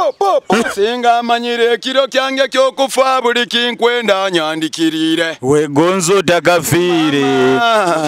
Po, po, po. Singa amanyire ekiro kyange kyokufa buli kinkwenda nyandikirire. Wegonzo takafiire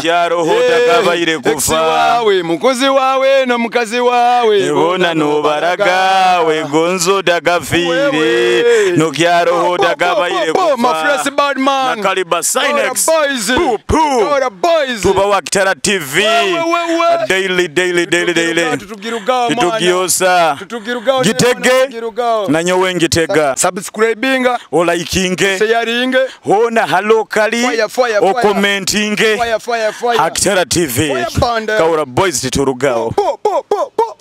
kyaroho takabaire Ex kufa wawe mukozi wawe nomukazi wawe ebona nobaraga wegonzo takafiire Wewe. nokyaroho takabaire Po, my kufa fresh bad man. Nakaliba Sinex. Ora boys. Poo, poo. Ora boys. Tuba wa Kitara TV. Wewe, wewe. Daily daily daily daily. Tutugirugao mwana. Tutugiosa. Tutugirugao Gitege. Tutugirugao. Nanyowe ngitega. Subscribinga, Olaikinge. sharinge, Hona halokali. Fire, fire, fire. Okomentinge. fire fire fire. Akitara TV. Fire bande. Kaura Boys titurugao. Po po po po.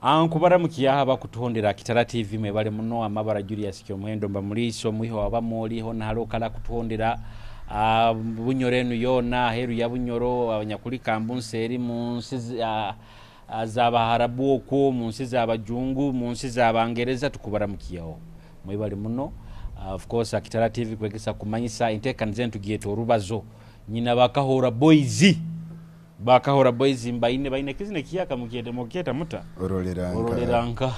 Ankubaramukiyaho abakutuhondera Kitara TV mwebale muno amabara Julius Kyomuhendo mba muliiso mwiho aba mwoliho nahalokala kutuhondera Bunyoro enu yoona aheeru ya Bunyoro abanyakuli kambunsi eri mu nsi z'Abaharabu okwo mu nsi z'Abajungu mu nsi z'Abangereza tukubaramukiyaho mwebale muno. Of course Kitara TV kwegesa kumanyisa enteekaniza enu tugyeta orubazo nyina bakahora boys bakahora boys mbaine baine kizina kiyaka mukyete mukyeta muta Oroleranka. oroleranka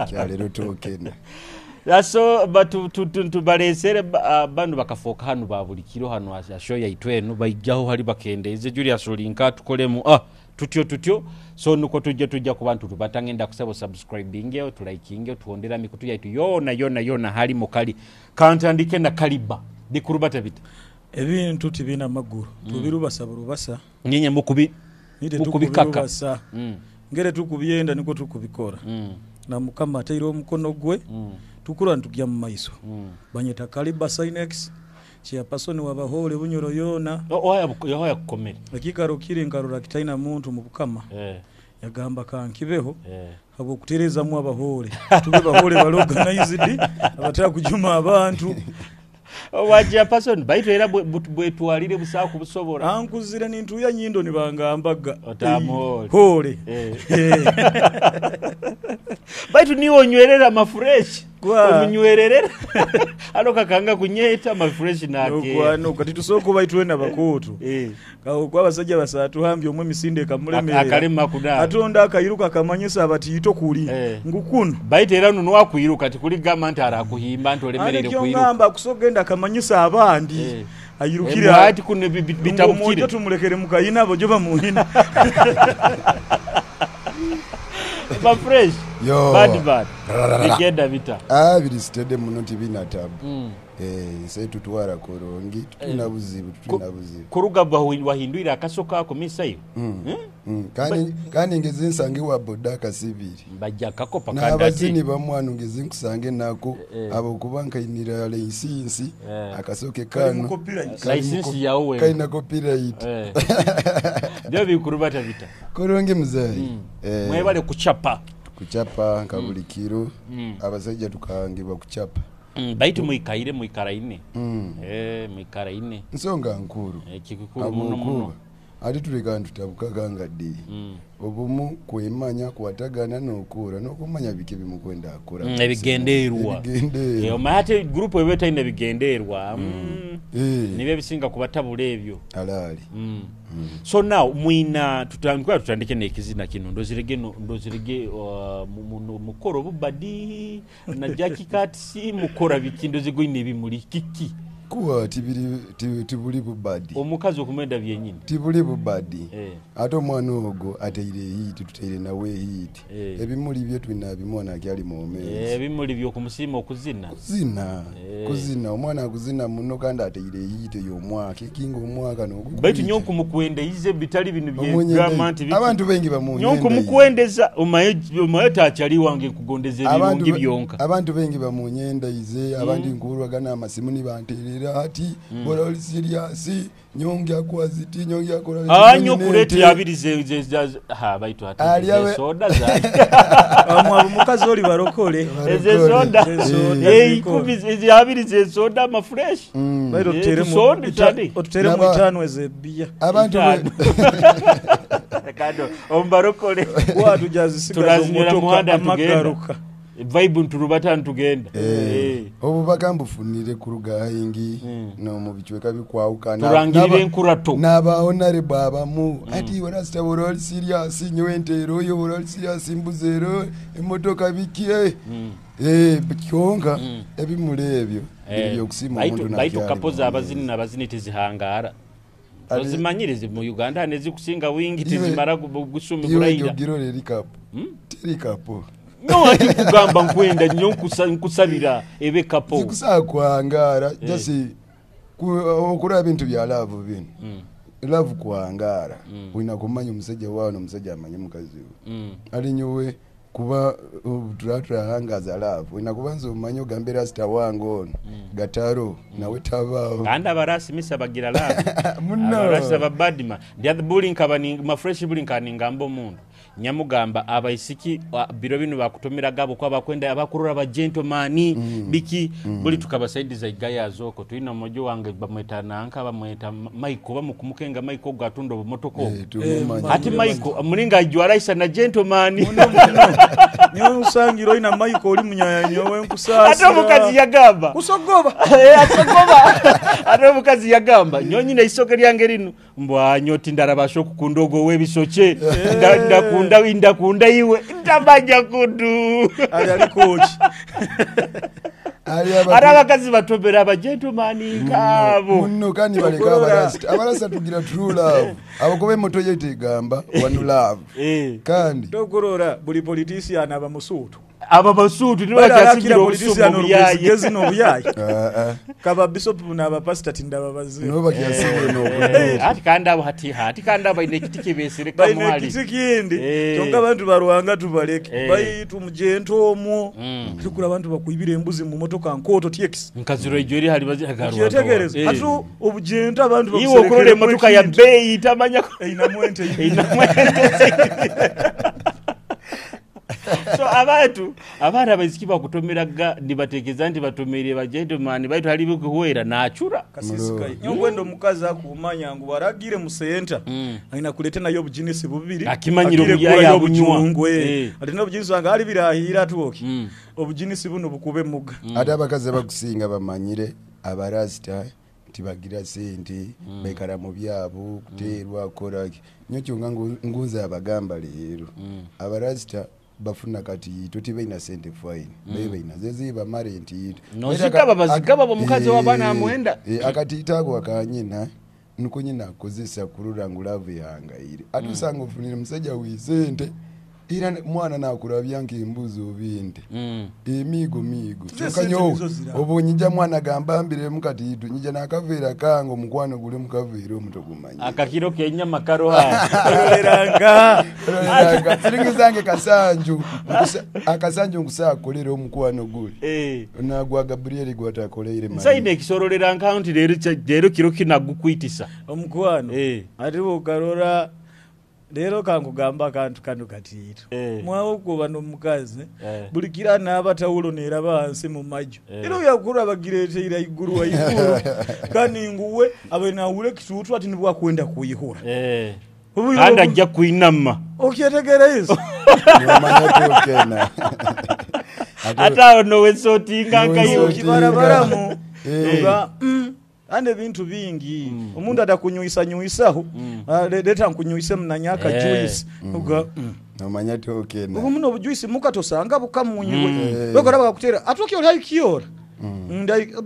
Kyalero tokena. So tubalesere banu bakafoka hanu ba buli kiro hanu asho yaitu enu baijaho hali bakendeze Julius Olinka tukolemu tutyo tutyo so nuko tujja tujja ku bantu tubatangenda kusaba subscribing tuliking tuhondera mikutu yaitu yona yona yona hali mukali kantandike na kaliba bikurubata bita Ebintu tibina amaguru tubirubasa burubasa nyenye mukubi nite mukubikaka tukubirubasa ngere tukubyenda niko tukubikora na Mukama ateire omukono gwe tukura ntugya mu maiso banyeta Kaliba Sinex chairperson wabahole Bunyoro yona oya kukomera ekikaro kiri nkarora kitaina muntu mu Bukama yagamba kankibeho habwokuterezamu abahole tube bahole bali organized abataka kujuma abantu wajja person baitu era bwetwalire busaku busobora ankuzire nintuya nyindo nibangambaga Otamuhole. hole Baitu niwe onywerera mafresh Kwa. omunywererera alo kakanga kunyeta mafresh nake Okwano kati tusooka baitwe na bakutu kwa abasajja basatu hambye omwe emisinde ekamulemerera Akalema kuna atonda akayiruka akamanyisa abati ito kuli ngukuno baitu era nuno wakwiruka tikuligamba nti arakuhimba nti olemerere Ane kwiruka kyongamba kusogenda akamanyisa abandi ayirukira ati kuno bitabukire Omwojo tumulekere mukayina abo gyo bamuhina ba fresh Yo. bad bad Rararara. bigenda bita Biri sitede muno tibina tabu. Nse tutwara kurungi tutuna buzibu tutuna buzibu. Kuruga wahindwira akasoka ako misayo. Kandi ngezi nsange wa boda kasibiri. Bajja kakopa kandi N'abazini bamwanu ngezi nkusange nako abo kuba nkainira license akasoke kano. License yawe. Kaina copyright. Byo bikurubata bita. Kurungi muzeyi. Mwebale kuchapa. Kuchapa nka buli kiro abasajja tukangibwa kuchapa. Baitu mwikaire mwikaraine. Mwikaraine. Nsonga nkuru. Kikukuru muno muno. Ati tuleka ntutabukaga nga ddi. Obumu kwemanya kwatagana n'okura n'okumanya biki bimukwenda akora. Ebigenderwa. Ebigenderwa. Omanye group ebe talina ebigenderwa. Nibyo ebisinga kubatabula ebyo. Alaali. So now mwina tutandikwa tutandike n'ekizina kino ndozirege no ndozirege mukoro bubadi na Jackie Katz mukora biki ndozego ine bimuli kiki. Kuwa tibuli bubadi. Omukazi okumwenda byenyini. Tibuli bubadi. Ate omwana ogwo ateire hiti tuteire nawe hiti. Ebimuli bye tulina bimwana akyali muwomeezi. Ebimuli by'okumusiima okuzina. Kuzina. Kuzina omwana akuzina muno kandi ateire hiti ey'omwaka ekinga omwaka n'ogukuliza. Baitu nyo nkumukwendeize bitali bino byegamba nti abantu bengi bamunyenda. Nyo nkumukwendeza omaye takyali wange nkugondeza ebirungi byonka. Abantu bengi bamunyendeize abandi nkuwulwagana amasimu nibanteerera ati bora oli serious nyonge akwaziti nyonge akola nyo kuleti abiri ze ha baitu ati ze soda za amwa mukazi oli barokole ze soda ikumi ze abiri ze soda ma fresh baitu tuteremu itano ze bia abantu kando ombarokole watu jazisigaza omutoka amagaruka. Vibe nturubata ntugenda. Eh. Obubaka mbufunire kuruga haingi no mu bicweka bikwawukana. Turangirire enkurato. N'abahonorable abamu ati warasita bora oli serious, nyowe nteera oyo bora oli serious, mbuzeero emotoka biki, eh kyonka ebimuli ebyo biri byokusiima omuntu. Baitu Nakyali kapoza mwomeezi. Abazini nabazini tizihangara, ozimanyire mu Uganda nezikusinga wingi tizimara gusumi Iwe guraira. gyogirora eri kapo, teri kapo. No, ati kugamba nkwenda nnyo nkusabira ebe kapo. Zikusaa kuhangaara, just okuraba ebintu bya love bino, love kuhangaara, olina kumanya omusajja wawe nomusajja amanye mukazi we. Ali nyowe kuba turaba turahangaza love, olina kubanza omanye ogambe rasita wange ono gataro nawe tabaawo. Kandi abarasimisa bagira love. Muno. Abarasa babadima ndi buli nkaba mafresh buli nkaningamba omundu nyamugamba abaisiki biro bino bakutumiraga abo kwa bakwenda abakurura ba gentleman biki buli tukabasaidiza igayazoko twina omojo wange bamweta nanka bamweta Michael bamukumukenga Michael gatunda obumotoka obwo. Eh, tumumanyi. Ati Michael mulinga ajwaraisa na gentleman. Muno muno nyowe nkusangira olina Michael oli munyaya nyowe nkusaasira. Ate omukazi yagamba kusogoba. Eh, asogoba. Ate omukazi yagamba nyonyina isoke lyange lino mbwanyo ti ndarabasha okukunda ogwo ow'ebisoke. Ndakunda ndakunda iwe ntamanya kudu. Ali alikoki. Ali ate abakazi batomera abagentomani nkaabo. Muno kandi baleka abarasita, abarasita tugira true love, abakuba emoto ye tegamba one love. Eh. Kandi tokurora buli politician aba musuutu. Aba basuutu nibakyasigira politician obusumu obuyaye. olugezigezi n'obuyaye. Ah, ah. Kaba bishop n'abapasita tindababaze. Nibo bakyasigira n'okudu. Eh, ati kandi abo hati hati kandi abo baine ekiti kibesereka Balina muhali ekiti kindi. Eh. Kyonka abantu barwanga tubaleke. Eh. Baitu mugento omwo tukura abantu bakwibira embuzi mu motoka nkooto tx. Nkaziro ejo eri hali kyetegereza ati obugento abantu iwe okurora emotoka ya beeyi tamanya einamu ente. Einamu ente. So abantu abaana abaisiki bakutomeraga nibategeeza nti batomere ba gentleman baitu hali bikuhwera nachura. Kasisikaye nyokwenda omukazi akumanya ngu waragire mu senta aina kulete nayo obujinisi bubiri. Akimanyire agire obuyaaya kugulayo abunywa. obujungwe. Eh. Ate n'obujinisi wange ali birahira tuoki obujinisi buno bukube muga. Ate abakazi abakusinga bamanyire abarasita nti bagira sente, baikara mu byabo kuteerwa kukoraki nyo kyonka ngunze abagamba leero abarasita bafuna kati ito tibaina sente fine baye baina zezibamara entiito. Nozigaba, bazigaba omukazi w'abaana amwenda. Akatiito ako akanyina niko nyina akozesa kurora ngu love yangaire ate osanga ofunire musajja wisente era mwana nakurabya nk'embuzi oba ente emiigo miigo. Ze Kyokka sente nyowe nizo ziraba. obu nyija mwana gamba mbiremu katiito nyija nakaveera kange omukwano guli mukaveera omuto gumanye. Akakiro kenyama karoha. Roleranga. Siringi zange kasanju akasanju nkusakolera omukwano guli. Eh. Nagwa Gabriel gwatakoleire. Nsaine ekisorolera nkaho nti leero leero kiro kinagukwitisa. Omukwano. Eh. Ate bwokarora leero kankugamba akantu kano katiito. Eh. Mwawokuba n'omukazi Eh. buli kira naaba tawulo neeraba hansi mu majo. Eh. Era oyakurora bagireeteire iguru waiguru kandi nguwe abe nawule ekituutu ati nibwakwenda kuyihura. Eh. Obu- Kandi ajja kuinama. Okyetegereza. Nomanya tokena. Ate awo nowesotinga nkaiwe. Nowesotinga. Kibarabaramu. Eh. Oga ande ebintu bingi omuntu atakunywisa-nywisaho. Ah, leta nkunywise munanyaka Eh. juice oga Nomanya tokena. ubu muno obujuice muka tosanga bukamunyiwe. Eh. Wekora bakakutera atoki oli aikiora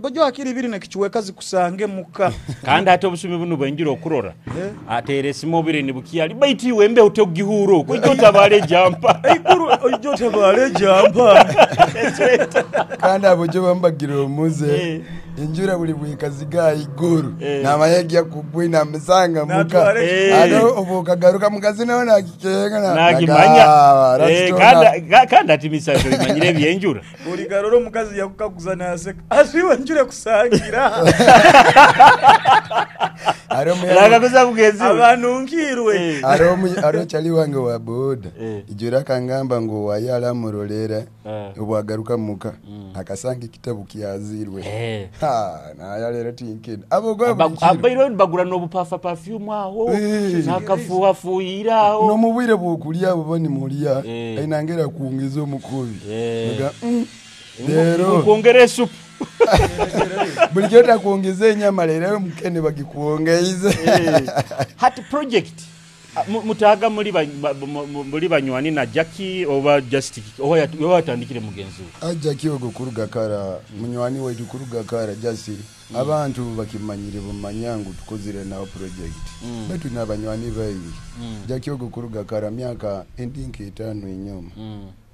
bajo akiri biri nekichweka zikusange muka. Kandi ate obusumi buno bwenjira okurora Eh. ateera esimu obire nibukyali baitu iwe embeho togihura okwo ijja otabaala ejampa. Eiguru ojo tabale jampa. Kandi abo gyo bambagira omuze Eh. enjura buli bwekaziga iguru Eh. namanya gya kugwe namusanga muka. Natwara Eh. Ate obu okagaruka mukazi nawe nakikenga Nagimanya. Eh, kandi ati misato bimanyire ebyenjura. Buli karora omukazi yakukaguza naseka asiwe njure kusangira. Nakaguza mugezi we. Abantu nkirwe. Eh. Aro kyali wange wa boda Eh. ijora akangamba ngu ngu waye alamurolera Eh. obwagaruka muka akasanga ekitabu kyazirwe. Eh. Ha, naya leero tinkenda abogoya buli kiro. Abaire bagura n'obupafa perfume aho, Eh. nakafuhafuhira aho. N'omubwire bwokulya buba nimulya, Eh. ainangera kwongeza omukubi. Eh. Nga, leero Kwongera esupu. buli kiro takwongeza enyama, leero mukene bagikwongeize. Hati project mutaga muri muri banywani na Jackie oba just oba oba yatandikire mugenzi we? Ajja kyogo kuruga kara munywani waitu kuruga kara jasi abantu bakimanyire bumanya ngu tukozire nawo project, baitu n'abanywani baingi. Jakyogo kuruga kara myaka endi nk'etaano enyuma.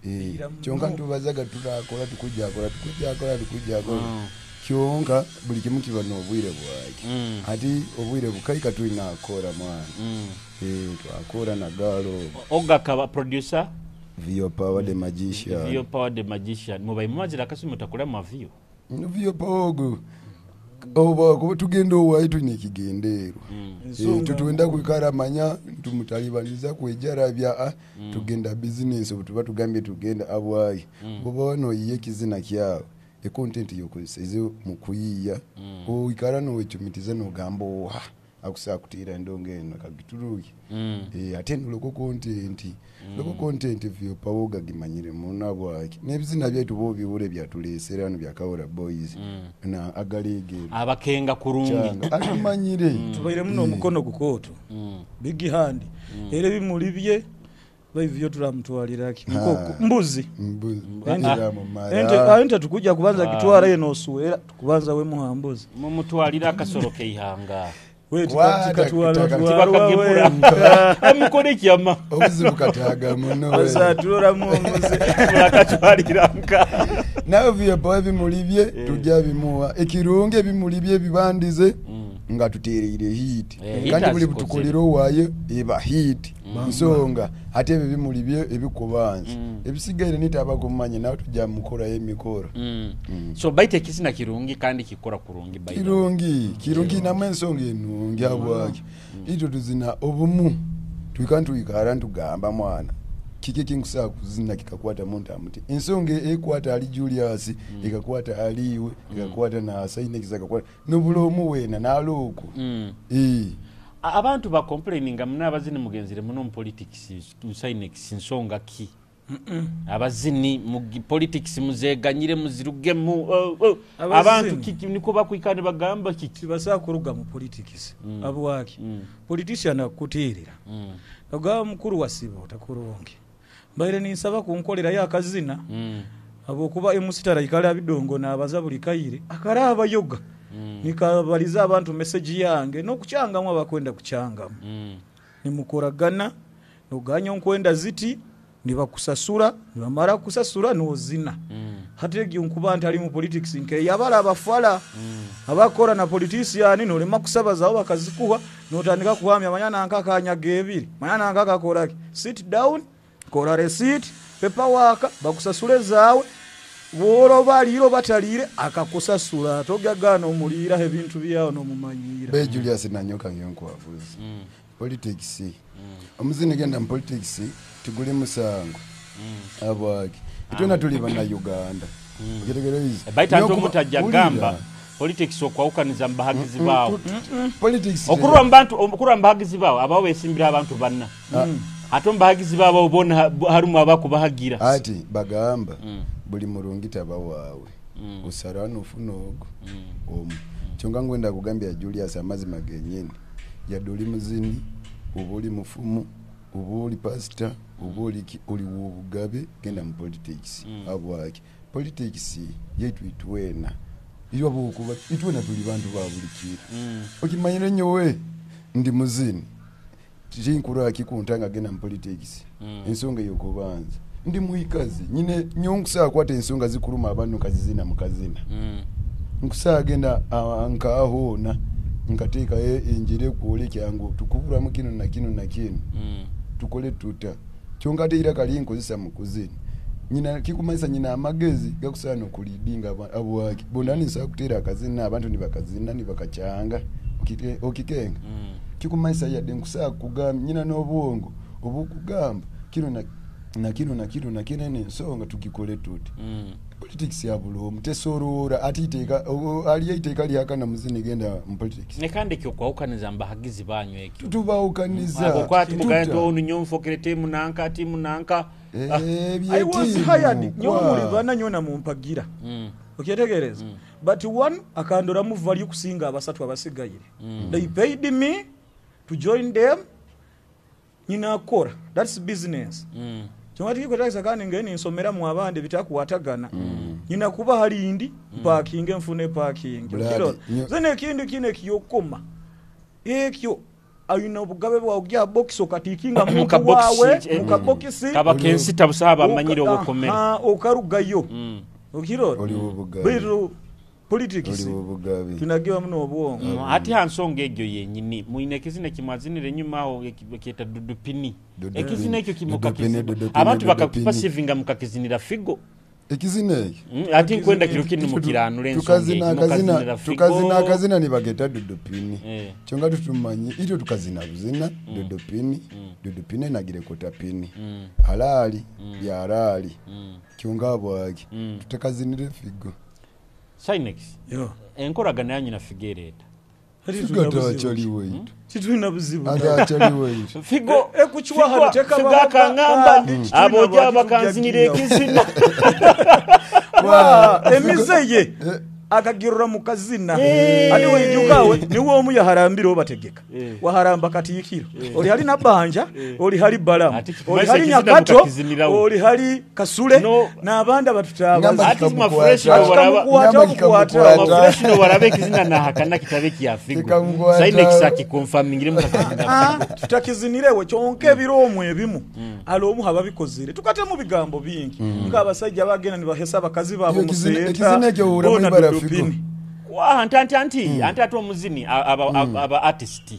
Eh, kyonka ntubazaga turakora, tukujakora, tukujakora, tukujakora, kyonka buli kimu kiba n'obwire bwake. Ati obwire bukaika tulinakora mwana. Eh, twakora na galo. Oga kaba producer. Vio Power the Magician. Vio Power the Magician, mubayi mumazira akasumi mutakula mavio. Vio Power ogo oba kuba tugenda owaayi tulina ekigendeerwa. Eh, tutwenda kwikara manya tumutalibaniza kwejarabya, tugenda bizinesi obu tuba tugambye tugenda abwayi oba wanoyiya ekizina kyawe, econtent yokozeseze mu kuyiiya, oikara nowecumitiza nogamba oha akusaa kutiira endongo eno kagituruki. Eh, ate noloko content, loko content Vio Power gagimanyire muno bwaki n'ebizina byaitu bobiwure byatulesera hano byakawura boys na agalegero. Abakenga kurungi. Kyanga atumanyire. Tubairemu n'omukono gukooto, big hand, era ebimuli bye baivyo turamutwaliraki nkoko mbuzi. Mbuzi. Ente ente tukujja kubanza kitwara eno osuwera tukubanza we muhambuzi. Mumutwalira akasoro keihanga. We Wa, tikatwala Tibakagemura amukore kyama. Obuzibu kataaga muno we. Asatulolamu omuze. Murakatwalira nka. Nawe vyepawa ebimuli bye tujja bimuwa ekirungi, ebimuli bye bibandize nga tutereire hit. Eh, hit Kandi buli azikoze. butukolera owaayo eba hit, nsonga ate ebyo ebimuli bye ebikubanza ebisigaire nitaba kumanya nawe tujja mukolayo emikoro. So baita ekizina kirungi kandi kikora kurungi by the way. Kirungi, kirungi namu ensonga enungi abwaki itwe tuzina obumu twika ntwikara ntugamba mwana kiki kinkusaa kuzina kikakwata muntu amuti ensonga ekwata ali Julius, ekakwata aliiwe, ekakwata nasainekisa, ekakwata nobula omu weena nalooko. Eh. Abantu bacomplaininga muna abazini mugenzire muno mu politics Sinex, nsonga ki abazini mu politics muzeganyire muzirugemu, oh. Abazini. Abantu kiki niko bakwikane bagamba kiki? Tibasaa kuruga mu politics abwaki politician akutirira ogaba mukuru wa sibo takurungi mbaire ninsaba kunkolerayo akazina habwokuba emusitara ikala bidongo nabaza buli kaire akaraba yoga nikabaliza abantu message yange nokucyangamu abakwenda kucyangamu nimukoragana noganya nkwenda ziti nibakusasura nibamara kusasura nozina. Hati egyo nkuba nti ali mu politics nke yabala abafala abakora na politician nolema kusabazaho bakazikuha notandika kuhamya manya nanka kanyaga ebiri manya nanka kakoraki. Sit down, kora receipt, paperwork, bakusasule zaawe bworo baliro batalire akakusasula togagana omuliira ebintu byawo nomumanyira. Be Julius nanyoka ngenkwavuzi politics omuzini genda mu politics tugule musango abwaki itwena tuli bannayuganda okitegereize. Baita nti omuntu ajja gamba politics okwawukaniza mu bahagizi baawo. Politics okurwa mu bantu, okurwa mu bahagizi baawo abawo besimbira abantu banna ate omu bahagizi baabo bona harimu abakubahagira. Ati bagamba buli murungi taba waawe osara nofuna ogwo omu kyonka ngwenda kugambya Julius amazima genyini yadde oli muzini oba oli mufumu oba oli pasita oba oli oli wobugabe genda mu politics abwaki politics yaitu itwena iwabokuba itwena tuli bantu ba buli kiro okimanyire nyowe ndi muzini tinkuraki kikuntanga genda mu politics ensonga yokubanza ndi muikazi nyine nyonkusaa kwata ensonga zikuluma abantu nkazizina mukazina nkusaa genda nkahoona nkateekayo enjere kwole kyangu tukuburamu kino na kino na kino tukole tuta kyonka ate era kali nkozesa mu kuzina nyina kikumanyisa nyina amagezi gakusaana okulidinga abwaki bondani nsobola kuteera akazina abantu nibakazina nibakacyanga okikenga kikumanyisa yadde nkusaa kugamba nyina n'obwongo obukugamba kino na Nakino nakino nakino eno ensonga tugikole tuti. Politics ya buli omu tesoroora, ate iteeka aliyo iteeka lyakana muzini genda mu politics. Ne kandi ekyo okwawukaniza mubahagizi banyu ekyo. Tubawukaniza. Abo kwati mugamba nti Tuta. onu nyonfokere tiimu nanka tiimu nanka. I was hired nyowe muli bana nyona mumpagira. Okyetegereza. But one akandoramu value kusinga abasatu abasigaire. They paid me to join them. Nyina akora. That's business. Kyonka tikikwetagisa kandi ngeni nsomera mu abandi bitakuwatagana. Nyina kuba hari indi parking nfune parking. Blood, Okirora. Zene ekindi kine kiyokoma. Ekyo ayina obugabe bwawe ogya box okatikinga Mu muntu kabokisi, wawe mu kabokisi Kaba kensita busaba amanyire obukomere. Okarugayo. Okirora. Oli obugabe. Baitu politics Oli obugabe. tunagiwa muno obwongo. Ati ha nsonga egyo yenyini mwine ekizina ekimwazinire enyuma aho kyeta dudupini. Dudupini. Ekizina ekyo Dudupini, dudupini, abantu dudupini. bakakupasivinga mukakizinira figo. Ekizina ekyo. Ati nkwenda kiro kinu mukiranura ensonga Tukazina egyo, akazina, mukazinira figo. tukazina akazina nibageta dudupini. Kyonka tutumanyi itwe tukazina buzina dudupini, dudupini nagire kotapini. Halali byarali. Kyonka bwaki tutakazinire figo. Sinex. Yo. Enkoragana yanyu na figo ereeta. Hati Figo tulina buzibu. atachali weitu. Titulina buzibu. Atachali weitu. Figo Ekukiwa hano teka figo baba akangamba kandi kitulina aboja bwaki bakanzinira tujja ekizina. Wa, emize ye akagirura mu kazina. Ati weijukawe niwe omu yaharambire obategeka. Waharamba katiikiro. Oli hali Nabanja, oli hali Balamu, Ati oli kikumanyisa hali ekizina Nyakato, mukakizinirawo. oli hali Kasule No. n'abandi abatutabazi. Ngamba Ati kikamukwata. mafresh no waraba. Kikamukwata, Ngamba obukwata. kikamukwata. Mafresh no waraba ekizina nahakana kitabe kya figo. Kikamukwata. Sinex akikonfirmingire mukakizinira Ah, figo. tutakizinirewe kyonka ebiro omwo ebimu ali omu ababikozere tukatemu bigambo bingi ng'abasajja bagenda nibahesa abakazi baabo Ekyo museeta ekizina ekyo owuramu bona ibara dudupini. figo. Waha, anti anti anti anti ate omuzini aba artist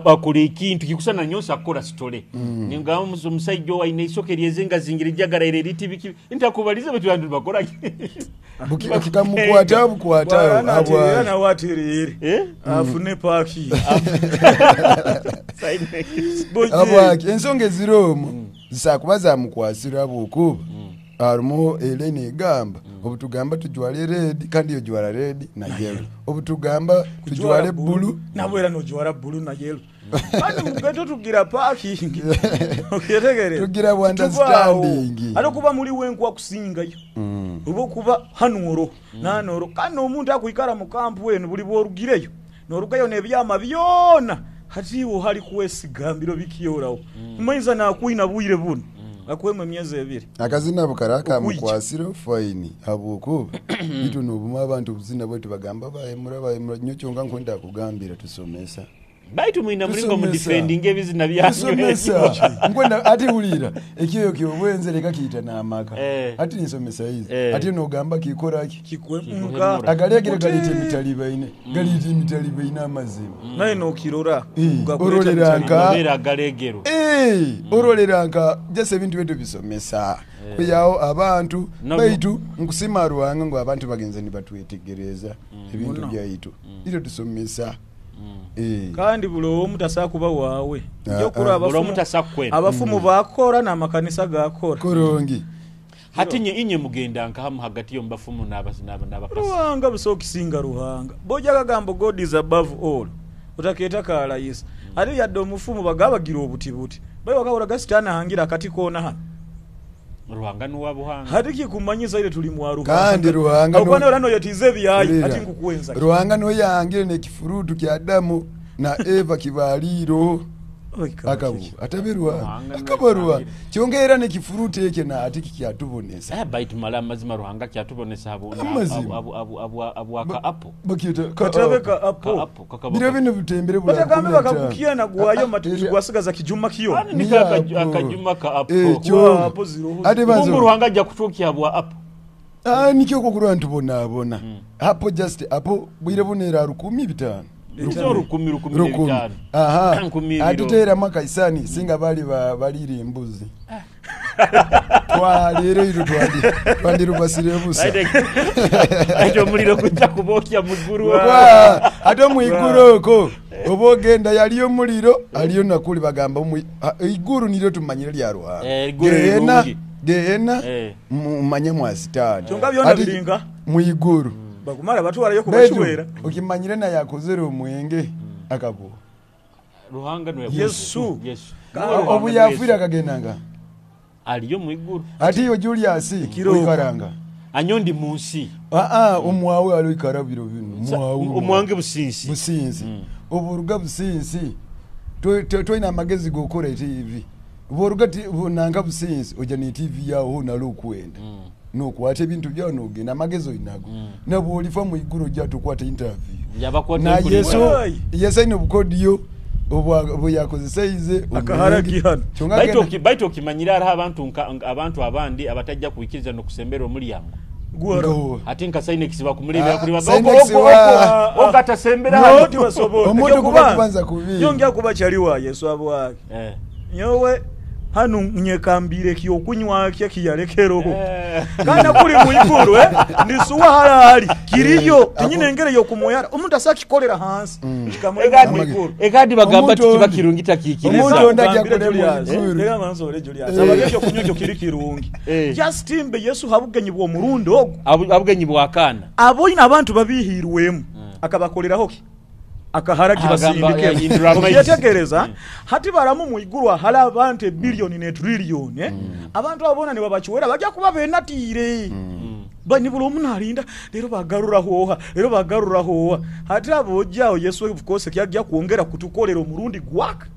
akola ekintu kikusana nyonsa akola sitole. Ningamba omusajja owo ayina eisoke lyezengazingira ejjagala eryo eriti biki ntakubaliza bwe bantu bakola ki? Kikamukwata bukwata Bwana atereera abwa. nawe atereere Eh? afune paaki. Sinex. Bojje. Abwaki ensonga eziri omwo zisakuba zamukwasira bwokuba harimu eleni egamba obutugamba tujwale red kandi yojwara red na yellow, obutugamba tujwale bulu nabwo era nojwara bulu na yellow kandi mugeto tugira parking okyetegereza Tugira bu understanding. ate okuba muli wenkwa kusingayo oba okuba hanuro nanoro kandi omuntu akwikara mu kampu eno buli bworugireyo norugayo n'ebyama byona hati iwe hali kwesigambiro bikiyorawo umayinza nakwina bwire buno akwemu emyezi ebiri akazina bukara Okwija. kamukwasira faini habwokuba itu nobuma abantu obuzina bwetu bagamba bahemura bahemura nyo kyonka nkwenda kugambira tusomesa. Baitu mwina mulingo Tusomesa. mudefendinga ebizina byanyu. Tusomesa nkwenda ati wulira ekyoyo kyobwenze leka kiita n'amaka. Ati nsomesa izi. Ati nogamba kikoraki kikwemuka agalegere galeeta emitalibaine, galeeta emitalibaine amazima. naye nokirora Ororera nka Amabeere agalegero. Ororera nka jese ebintu byetu bisomesa kuyawo abantu baitu nkusima Ruhanga ngu abantu bagenze nibatwetegereza ebintu byaitu itwe tusomesa. Kandi buli omu tasobola kuba waawe. Ah, Nja ah. Buli omu tasobola kukwenda. abafumu bakora n'amakanisa gakora. Kurungi. Hati inye mugenda nkahamu hagati y'omubafumu n'abapasi. Ruhanga busa okusinga Ruhanga. Bojja kagambo God is above all. Otakeeta kalayisa. Ate yadde omufumu bagabagira obutibuti. Bayi wakabura gasitaani ahangira akati koona hano. Ruhanga nuwa Buhanga. Hati kikumanyisa ile tuli mwa Ruhanga. Kandi Ruhanga Okwana orano yetize ebyayi Wulira. ati nkukuwenza. Ruhanga noyangire n'ekifurutu kya Adamu na Eva kibaliiro. Akabu atabe Ruhanga Ruhanga akaba Ruhanga noyangire. kyonka era n'ekifurutu ekyo na ati kikyatubonesa. Baitu mala amazima Ruhanga kyatubonesa Amazima. abu aka apo. Bakiyita ka Katabe apo. ka Ka apo. apo, kakaba Biro ka- bino bitembere bula Batagambe lukumi na bakakukia na ttaano. gwayo Ah, matuti era- gwasigaza kijuma kiyo. Ani Ni niko apo. akajuma ka apo. Ekyo. Wa apo ziroho. Ate banzo- Mungu Ruhanga ajja kutuukya bwa apo. Nikyo kokulwa ntubonaabona. Apo just apo bwire bunera 15,000. Nzo rukumi, rukumi Rukumi. n'ebitaano. Aha. Nkumi ibiri. Atuteeramu akaisani singa bali balira embuzi. Twalero iro twandirubasire busa. Aite omuliro kujja kubokya muguru. Ate mwiguru oko oba ogenda yaliyo omuliro aliyo nakuli bagamba iguru niryo tumanyire lya Ruhanga. Gehena mumanye mwa sitaani. Kyonka byona biringa mwiguru. Bakumara batwarayo kubachwera. Okimanyire na yakozere omwenge akabuwa. Ruhanga niwe Yesu. Yesu. Obu yafira akagendanga. Aliyo mwiguru. Ati yo Julius oikaranga. Anyondi munsi. Omwawe ali oikara biro bino. Mwawe. Omwange businsi. Businsi. Oburuga businsi. Toina amagezi gokora TV. Boruga nanga businsi oja ni TV yawo nalo kwenda. Nokwata ebintu byawo nogenda amagezi oinago. Nabo olifa mwiguru oja tukwata interview. Yabakwata na Yesu. Yesu ino bukodiyo obu yakozeseize akaharagi hano. Baitu okimanyira hariho abantu abandi abatajja kuikiriza nokusembera omulyango. Ate nka Sinex bakumulebera kuri ogatasembera hano. Omuntu kubanza kubi. Yongera kuba kyaliwa Yesu abwake. Nyowe hano nyekambire kyokunywa kye kiyalekeroho. Kana kuli mwiguru nisuwa halali kiriyo tinyine ngere yokumoyara omuntu asakikolera hansi kikamuleka mwiguru. Ekandi bagamba tikiba kirungi takikiriza. Omuntu ondajja kule mwiguru. Rega manzo Julius. Abagekyo kunywa kyo kiri kirungi. Just imbe Yesu habugenyi bwo murundo ogu. Abugenyi bwakana. Aboyina abantu babihirwemu akabakoleraho ki? Akaharagi basindike. Okyetegereza hati baramu mwiguru hala abantu billion ne trillion abantu abona ne babachiwera bajja kuba benatire. Bani bulo omunalinda lero bagarura hoha lero bagarura hoha hati abojjao Yesu of course kyajja kuongera kutukolera omurundi gwaka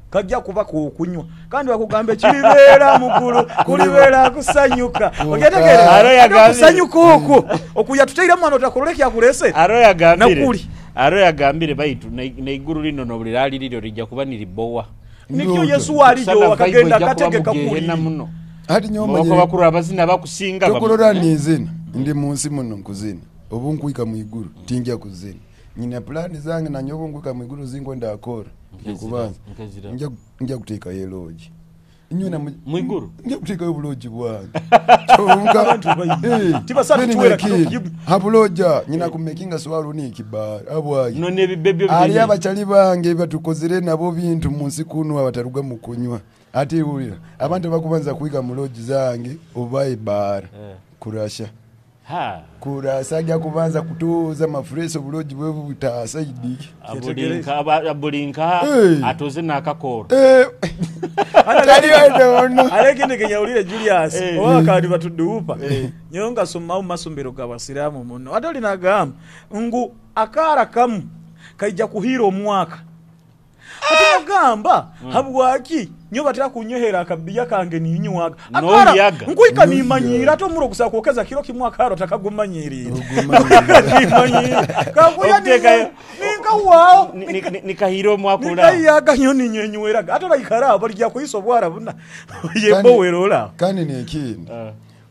kajja kuba kunywa kandi bakugambe kiribeera mukulu kulibeera kusanyuka. Okyetegereza kusanyuka okwo okuya tuteire mwana otakolole kyakulese aro yagambire aro yagambire baitu neiguru lino nobulira liriro lijja kuba niribowa. Nikyo Yesu waliyo akagenda akategeka kuli muno. Hati nyoma bakuru abazina bakusinga tokurora nizina ndi munsi muno nkuzina obu nkuika mwiguru tinja kuzina nyina plani zange na nyobo nkuika mwiguru zingwe ndakora kubanza nja kuteka yeloji inyuna mwiguru nja kuteka obuloji bwange. Tibasatu tuwera habuloja nyina kumekinga swalo ni kibara abwayi none bibebyo ali abachali bange batukozere nabo bintu munsi kuno abataruga mukunywa. Ati ulira abantu bakubanza kuiga muloji zange oba ibara kurasha kurasa ajja kubanza kutuuza mafreso buloji bwe butasaidiki abulinka atoze nakakoro alekinde kenyawulire Julius oba kandi batuduupa nyonga soma masumbiro gabasiramu muno ate olinagamba ngu akara kamu kaija kuhira omwaka. Ate nagamba habwaki nyo batera kunyehera akabiya kange ninywaga akara nkuika nimanyira ate omuro gusa kwokeza kiro kimwe akaro takagumanyirira nimanyira kakuya ninka wao nikahiro mwakula nikayaga nyo ninyenyweraga ate laikara balijja kuyisobwara buna yebo werola. Kandi nekindi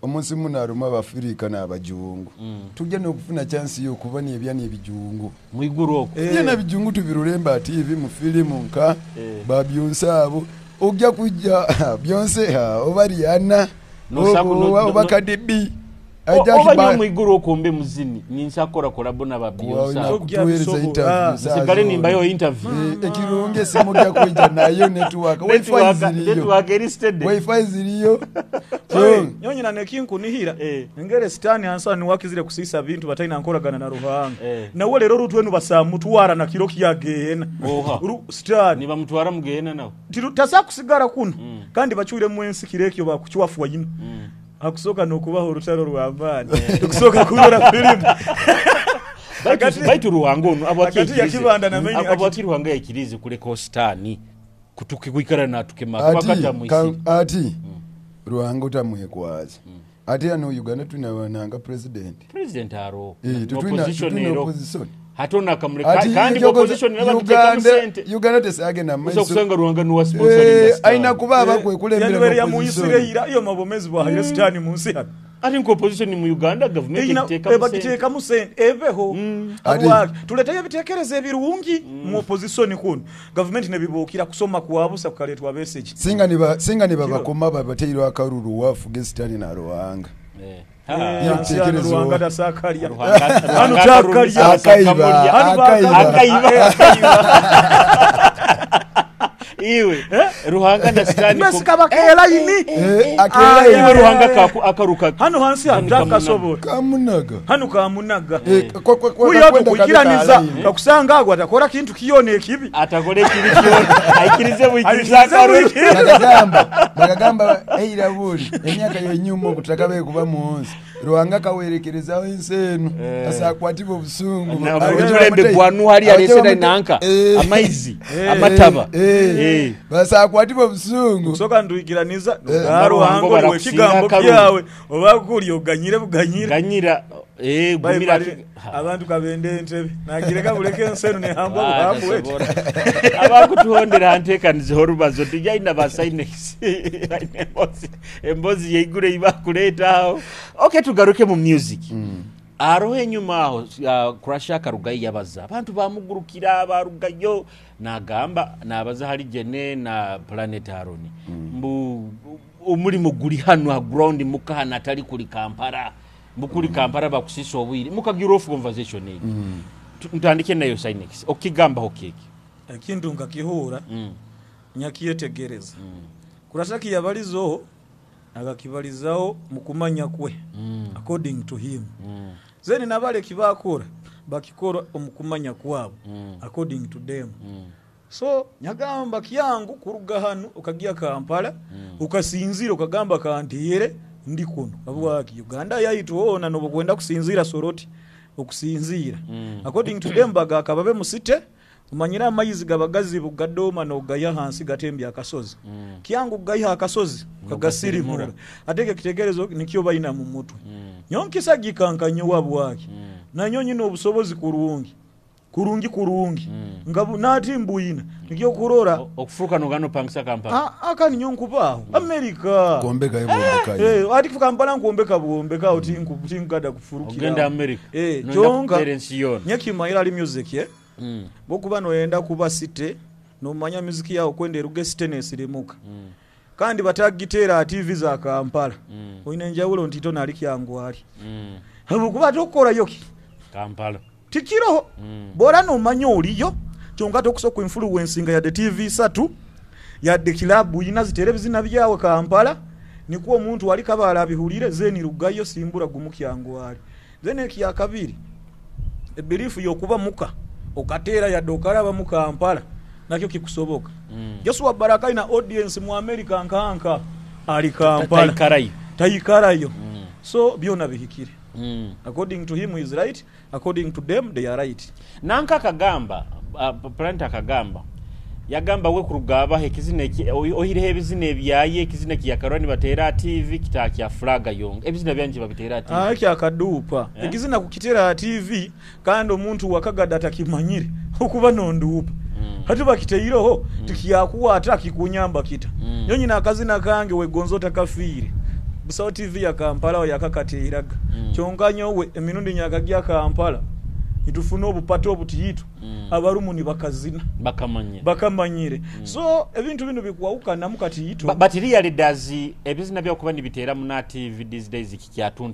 omunsi muno aruma abafirika n'abajungu tujja n'okufuna chance yokuba n'ebya n'ebijungu mwiguru okwo tujja n'ebijungu tubirulemba TV mu filimu nka ba Beyonce abo ojja kujja Beyonce oba Rihanna oba Cardi B oba mwiguru okwo mbe muzini ninsakora kolabo na ba Beyonce nsigale nimbayo interview ekirungi esimu gya kwijja nayo network wifi ziriyo network eri steady wifi ziriyo nyonyina nekinkunihira ngere sitani ansani wakizire kusisa bintu bataina nkoragana na Ruhanga nawe lero rutwenu basamutwara na kiro kyagehena sitani nibamutwara mugehena nawe tasa kusigara kuno kandi bachwire mwensi kirekyo bakuchwafuwa yino akusoka nokubaho urutaro rw'amaani tukusoka kurora filimu baitu Ruhanga ono abwaki Ruhanga yakirize kuleka sitani kutukigwikara natukema kubakata mwisi ati Ruhanga utamwekwaza ati ano Uganda tuna wananga president aro opposition ero hatona kamuleka kandi opposition nabakiteka sente Uganda tesage na maiso kusanga Ruhanga nuwa sponsoring aina kuba abakwe kulembera ya muisire ira iyo mabomezi bwa sitani munsi hano. Ate nka opposition mu Uganda gavumenti egiteekamu sente. Bagiteekamu sente ebeho. Habwaki tuleteyo ebitekerezo ebirungi mu opposition kuno gavumenti nebibuukira kusoma kwabusa kukaletwa Besigye. Singa nibabakoma babateirwe akaruru wafuga esitani na Ruhanga. Ruhanga tasakalya. Ruhanga Hano takalya. Akaiba. Hano Akaiba. Akaiba. Iwe Ruhanga na sitani. Mbese kabakelaini. Akera Iwe Ruhanga akaruka. Hano hansi Hano hatakasobola. Kamunaga. Hano kamunaga. Kwa Uyo kakwenda tukwikiraniza kabika kakusanga agwo atakora kintu kiyona ekibi. Atakora ekibi kyona aikirize bwikiriza Aikirize akaruru. bwikiriza. Bakagamba eira buli emyaka yenyuma okutakabe kuba munsi Ruhanga kawerekerezaho ensi eno asakwatibwa obusungu. Omulembe gwa Nuhu hali alesera nanka amaizi amataba. Basakwatibwa obusungu. Kusoka nduikiraniza Ruhango Ruhango barakusinga ekigambo akaruru. kyawe oba kuli oganyire buganyire. Ganyira gumira. Bali- abantu kabende entebe nagireka buleke ensi eno nehambwa buhambu wetu. Abakutuhondera hanteekanizeho orubazo tijaina ba Sinex embozi yeigure ibakuleeta aho. Okay, tugaruke mu music. Aroho enyuma aho Crash akarugayo yabaza abantu bamugurukira barugayo nagamba nabaza hali Jene na Planet Aron mbu omulimo guli hano ha ground muka hano atali kuli Kampala mbukuli Kampala bakusisa obwire mukagira off conversation eyi. Ntandike nayo Sinex okigambaho keki. Ekintu nkakihura nyakyetegereza. Kurashaki yabalizoho akakibalizaho mukumanya kwe according to him. Zeni nabale kibakora bakikora omukumanya kwabo according to them. So nyagamba kyangu kuruga hano ukagia Kampala ukasinzira ukagamba kantiyere ndi kuno abwaki Uganda yaituona no kwenda kusinzira soroti okusinzira according to them bagaka babe musite umanyira amayizi gabagazibu gadoma no gaya hansi gatembya akasozi. Kyangu gayiha akasozi kagasirimura ateke kitegerezo nikyo bayina mu mutwe. Nyonkisa gikankanyo wabwaki nanyo nyina obusobozi kurungi kurungi kurungi ngabu nati mbuyina nikyo kurora Okufuruka nogano pangisa Kampala. Aka ninyo nkubaho America Kombeka ibombeka. Ati Kampala nkuombeka buombeka uti nkugada kufurukira. Ogenda America. Nonda Kyonka kutera ensi yona. nyekimayira ali music bokuba noyenda kuba site nomanya music yawo kwenda eruge site nesirimuka. Kandi batagitera TV za Kampala. Oyina enjawulo nti to nali kyangu ali. Habwokuba tokora yoki Kampala. Tikiroho. Bora nomanya oliyo kyonka tokusoka influence nga yadde TV satu yadde kilabu ina zitere bizina byawe Kampala nikuwa omuntu wali kabala bihulire zeni rugayo simbura gumu kyangu ali. Zene ekya kabiri ebirifu yokuba muka okatera yadde okalaba mu Kampala nakyo kikusoboka. Joshua Baraka ina audience mu America nkanka ali Kampala. Tayikarayo. Tayikarayo. So byona bihikire. According to him he is right, according to them they are right. Nanka akagamba Plant akagamba yagamba we kurugaba ekizina ohireho ebizina ebyaye ekizina kiyakarwa nibatera TV kitakya flaga yonga ebizina byanje babitera TV. Kyakadupa. Ekizina kukitera TV kandi omuntu wakagada atakimanyire okuba nondupa. Hati bakiteiroho tikiyakuwa ata kikunyamba kita. Nyonyi akazina kange wegonzo takafire. Busawo TV ya Kampala yakakatiraga. Kyonka nyowe emirundi nyakagya Kampala itufuna obupato obutiyitu abarumu ni bakazina bakamanyire. So ebintu bino bikuwawukana mukati yito. But really does ebizina bya kuba nibitera muna TV these days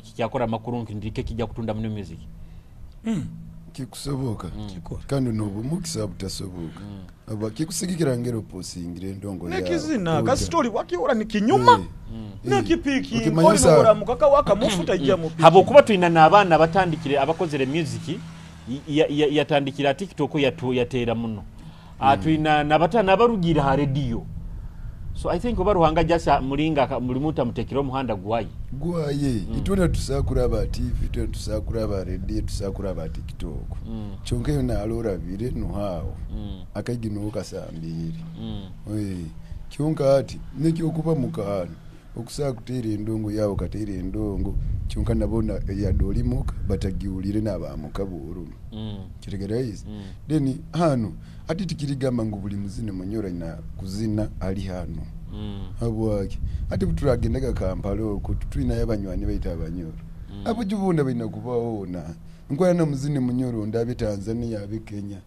kikyakora makuru ndike kijja kutunda mu music. Kikusoboka. Kandi nobumukisa butasoboka. Aba kikusigikira ngero posingire ndongo ya. Nekizina kastori wakiora ni kinyuma. Nekipiki Ukimanyisa- oli mukaka waka mufuta ijja mu piki. Habokuba tuina n'abaana batandikire abakozere music yatandikira TikTok yatera muno. Tuina n'abatana abarugira ha radio. So I think oba Ruhanga jasa mulinga mulimuta mutekero muhanda gwayi. Gwaye. Itwena tusakura ba TV, itwena tusakura ba radio, tusakura ba TikTok. Kyonka yo nalora bire no hawo. Akagino kasambiri. Kyonka ati nekyo kuba mukahano okusakutera endongo yawo katera endongo kyonka nabona yadolimuka batagiulire n'abamuka burumu. Kitegera izi. Then hano ati tikirigamba ngu buli muzini munyora na kuzina ali hano. Habwaki ati buturagendaga Kampala okwo tutwinayo abanywani baitu abanyoro abujubunda baina kubaona nkwera nomuzini munyoro ndabe Tanzania abe Kenya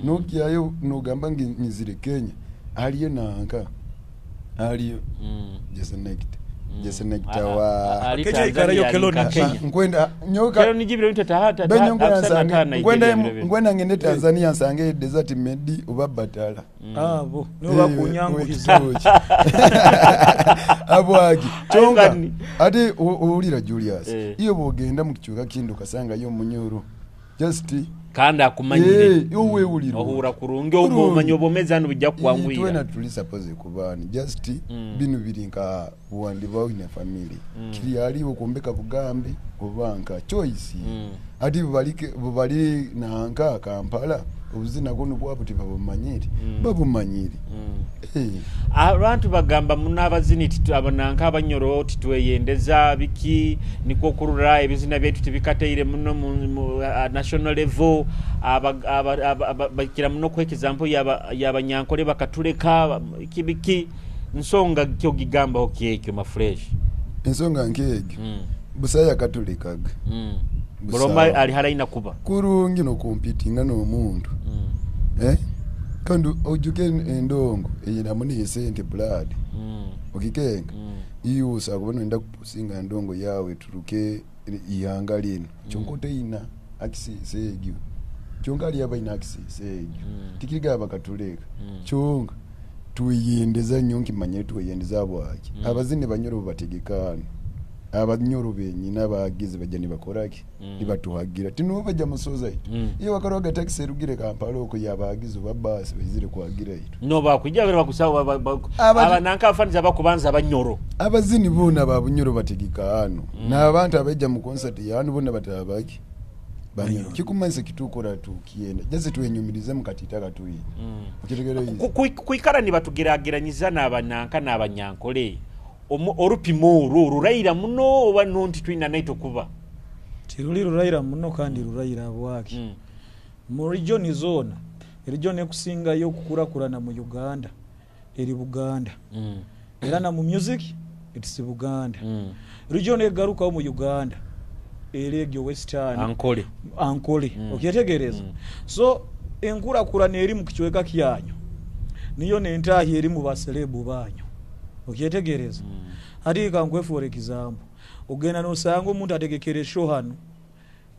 nogyayo nogamba ngi nyizire Kenya aliyo nanka aliyo Jesenekta wa Ali Kenya Tanzania, ikarayo ali Keloni. nka Kenya. nkwenda nyoka Keloni jibiro nte tahata Benye nkwenda nkwenda ngende Tanzania nsange Desert Medi oba Batala Abo nibo bakunyanguhiza. Abwagi kyonka Ivan. ate owulira Julius Eh. iyo bwogenda mu kikyuka kindi okasangayo omunyoro just kandi akumanyire owewulira ohura kurungi omanya obwomezi hano bujja kukwanguyira twena tuli suppose kubaani just bino biri nka buwandibawo ine family kiri aliwo kumbeka bugambe oba nka choice ati bubali nanka Kampala obuzina kuno bwabo tebabumanyire babumanyire. Abantu bagamba muno abazini abananka abanyoro titweyendeza biki nikwo kurura ebizina byaitu tibikateire muno mu national level bakira muno ku example y'abanyankole bakatuleka kibiki nsonga kyo gigambaho kyekyo mafresh Ensonga nk'egyo busaya katulekaga Buloma ali halaina kuba kurungi nokumpitinga n'omuntu kandi ojuke endongo eyinamu nesente blood okikenga iyusa kuba noyenda kupusinga endongo yawe turuke ihanga lino kyonka oteina access egyo kyonka ali abaina access egyo tikirigaa bakatuleka kyonka tweyendeza nnyo nkimanye tweyendeza bwaki abazini banyoro bategekano abanyoro benyina abagizi bajja nibakoraki nibatuhagira tinubo bajja musoza itu iyo bakoroga taxi erugire Kampala oko yabagizi oba basi baizire kuhagira itu no bakwijja bere bakusaba abananka abafaniza bakubanza abanyoro abazini bona babunyoro bategeka hano n'abantu abaija mu concert yanu bona batabaki banyoro kikumanyisa kitukora tukienda jase twenyumirize mukatita katuyi okitegera Kuikara nibatugerageranyiza n'abananka n'abanyankole orupimo orwo ruraira muno oba nonti twina naito kuba Tiruli ruraira muno kandi ruraira bwaki mu region zona region ekusingayo okukurakurana mu Uganda eri Buganda era na mu music it's Buganda region egarukawo mu Uganda eri egyo Western Ankole Ankole okyetegereza so enkurakurana eri mu kichweka kyanyu niyo nentahi eri mu baselebu banyu okyetegereza ati kankwe for example ogenda nosanga omuntu ategekere show hano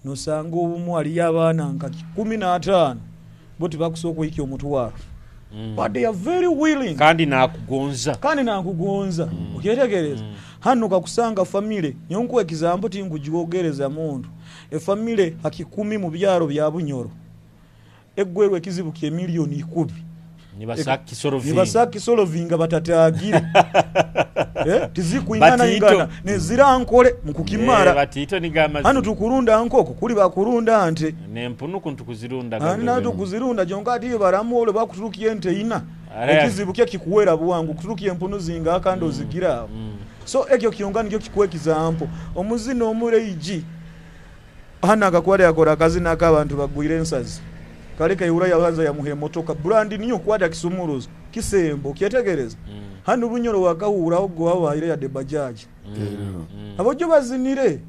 nosanga obumu aliyo abaana nka 15 bo tibakusobola okuhikya omutwaro but they are very willing kandi nakugonza kandi nakugonza okyetegereza hano kakusanga family nyonkuwa example tinkugiwogereza muntu efamily hakikumi mu byaro bya Bunyoro eggwerwa ekizibu kye miliyoni 10 nibasaka nisolovinga batatagire tizikuingana ingana nezira nkole mukukimara batito nigamazi hano tukurunda nkoko kuli bakurunda nte nempunu kuntukuzirunda hano tukuzirunda jonka ati baramu ole bakuturukiye nte ina ekizibu kye kikuwera bwangu kuturukiye empunu zinga kandi ozigira so ekyo kiyonga nikyo kikuwa example omuzino omureiji hano akakware yakora akazina ak'abantu bagwire ensazi kale kayura yabanza yamuhe motoka brand new kwata kisumuruzo kisembo kyetegereza hano Bunyoro wakahuraho go wabaire ya debajaji abojo bazinire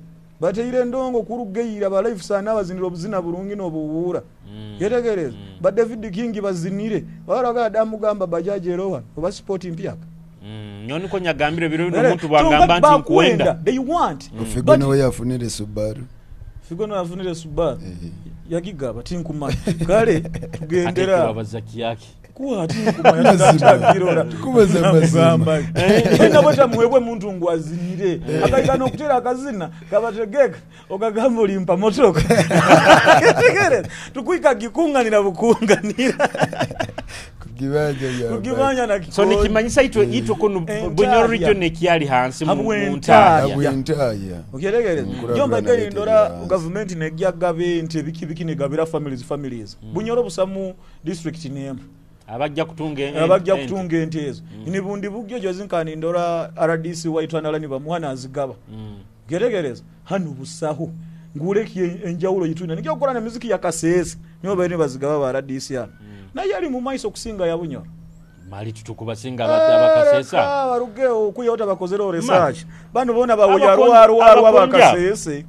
bateire ndongo kurugeira ba life sana bazinira obuzina burungi nobuwura yetegereza ba David King bazinire baraga damugamba bajaji eroha oba sport mpyaka nyoni ko nyagambire biro n'omuntu bwangamba nti nkwenda they want Figo nawe yafunire Subaru Figo nawe yafunire Subaru yagigaba tinkumanya kale tugendera bazaki yake kuwa tinkumanya tatagirora kubaza mazima ena bweta muwebwe muntu ngwazinire akaika nokutera akazina kabategeka okagamba olimpa motoka ketegereza tukwika gikunganira bukunganira kugibanja na so nikimanyisa itwe itwe kuno Bunyoro region ekyali hansi mu ntaya okyetegereza jomba gari ndora government negya gabente biki biki negabira families Bunyoro busamu district name abajja kutunga ente ezo ni bundi bugyo jozinkani ndora RDC waitwanala ni bamuhana azigaba okyetegereza hano busaho nguleki enjawulo yituna nikyo okora na muziki ya kasese niyo bari bazigaba ba RDC hano naye ali mu maiso kusinga ya Bunyoro Mali tutukubasinga abakasesa. Reka barugeho okwihaho tabakozereho research. Bano boona bawoya rwarwarwa Abakonja. bakasese.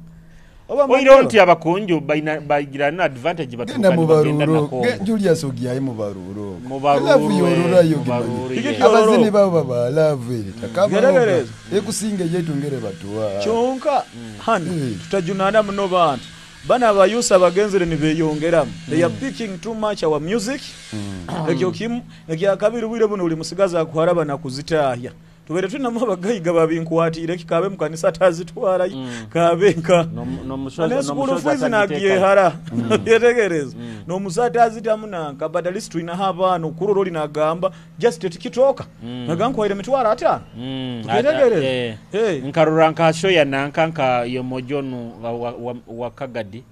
Oba Oiro manyiro. nti abakonjo baina bagira na advantage Genda batuuka nibagenda mubaruro. na Kongo. Julius ogiyaye mubaruro. Mubaruro, Love yorora yo mubaruro, gimanyi. yeah. Abazini babo baba love ere. Geregereza. Ekusinga yetu ngere batuwa. Kyonka hano tutajunana muno bantu. Bana abayusa abagenzere nibeyongeramu. They are picking too much our music. Ekyo kimu, ekyakabiri bwire buno buli musigazi akuharaba nakuzitaahya. Tubeere tulinamu abagayiga babinkwatiire kikabe mu kanisa atazitwarayo kabe nka ne school fees nagyehara yetegereza n'omusaata azitamu nanka but at least tulinaho abaana okurora oli nagamba just etikitooka naga nkwaire 50,000. Tukyetegereza. Hey. Nkarora nka shoya nanka nka yomojonu wa Kagadi.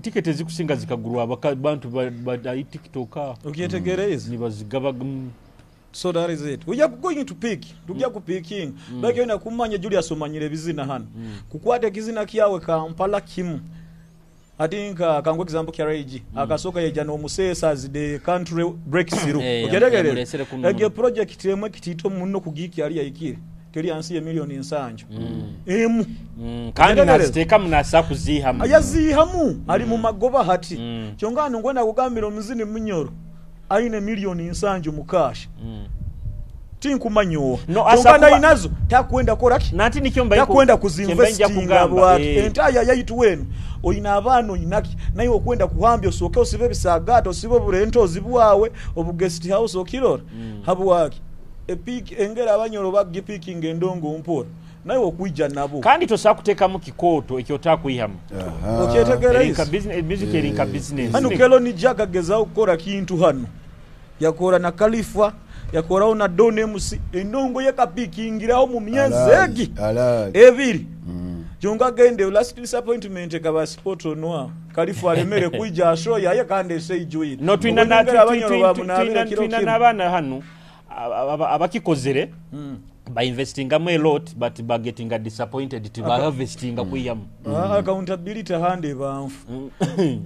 Tiketi ezikusinga zikagurwa abantu ba TikTok Okyetegereza. nibazigaba. So that is it. We are going to pick. Tujja ku picking. Baki yona kumanya Julius omanyire bizina hano. Kukwata ekizina kyawe Kampala kimu. Ati nka kangwe example kya Regi. Akasoka yeja no musesa as the country breaks through. Okyetegereza. Yamulesere kuno. Egyo project emwe kitito muno kugiki ali yayikire. Teri ansi ya 7 million. Emu. Kandi Okyetegereza. naziteekamu nasa kuziihamu. Yaziihamu ali mu magoba hati. Kyonka hano ngwenda kugambira omuzini Munyoro aine 70 million mu cash. Tinkumanyowa. No, Kyonka ndayinazo takwenda koraki Nanti nikyo mbaye takwenda kyembaye nja kuzinvestinga kugamba, bwaki entaya yaitu wenu oyina abaana oyinaki naye okwenda kuhambya osooke osibe ebisagato osibe oburento ozibwawe obu guest house okirora habwaki epik engera abanyoro bagipikinga endongo mpora naye okwija nabo Kandi tosobola kuteekamu kikooto ekyo otakwihamu. Okyetegereza. Music eri nka business. Hano Kelo ni Jack agezaho kukora kintu hano yakora na Khalifa yakoraho na Don MC endongo ye kapikingiraho mu myezi egi Alali. ebiri. Kyonka gende last disappointment ekaba spot onwa Khalifa alemere kwija ashoya ye kandi eseijuire. No twina twina n'abaana hano abakikozere bainvestingamu a lot but bagetinga disappointed tibaharvestinga kwiyamu. Accountability hande ebanfu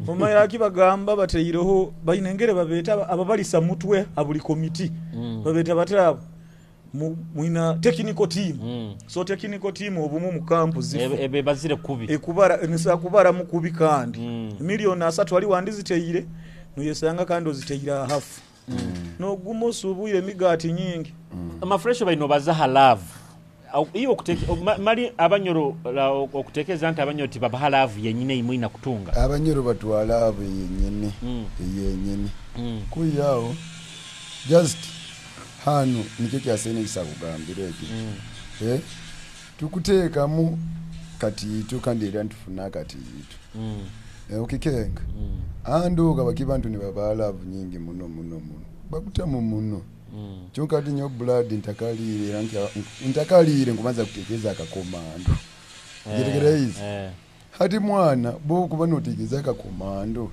omanyira aki bagamba bateireho baine engere babeeta ababalisa mutwe abuli komiti babeeta bataabo mwina technical team. So technical team obumu mu kampu zifu Ebe bazire kubi. Ekubara nisa kubara mukubi kandi 30 million ali wandiziteire noyesanga kandi oziteire hafu noguma osuubwire emigaati nyingi. Amafresho baino bazaha love. Iyo mali abanyoro okutekeeza nti abanyoro tibabaha love yenyine imwe ina kutunga. Abanyoro batwala abo yenyini yenyini kuyawo just hano nikyo kyasenekisa kugambira ekyo. Tukuteekamu katiito kandi era ntufuna akatiito. Okikenga anduuka bakibantu ne babaa love nyingi muno muno muno bakutamu muno kyonka ati nyo blood ntakaliire era ntakaliire nkubanza kutekeeza akakomando ngetegereizi hati mwana bwokuba notegeeza akakomando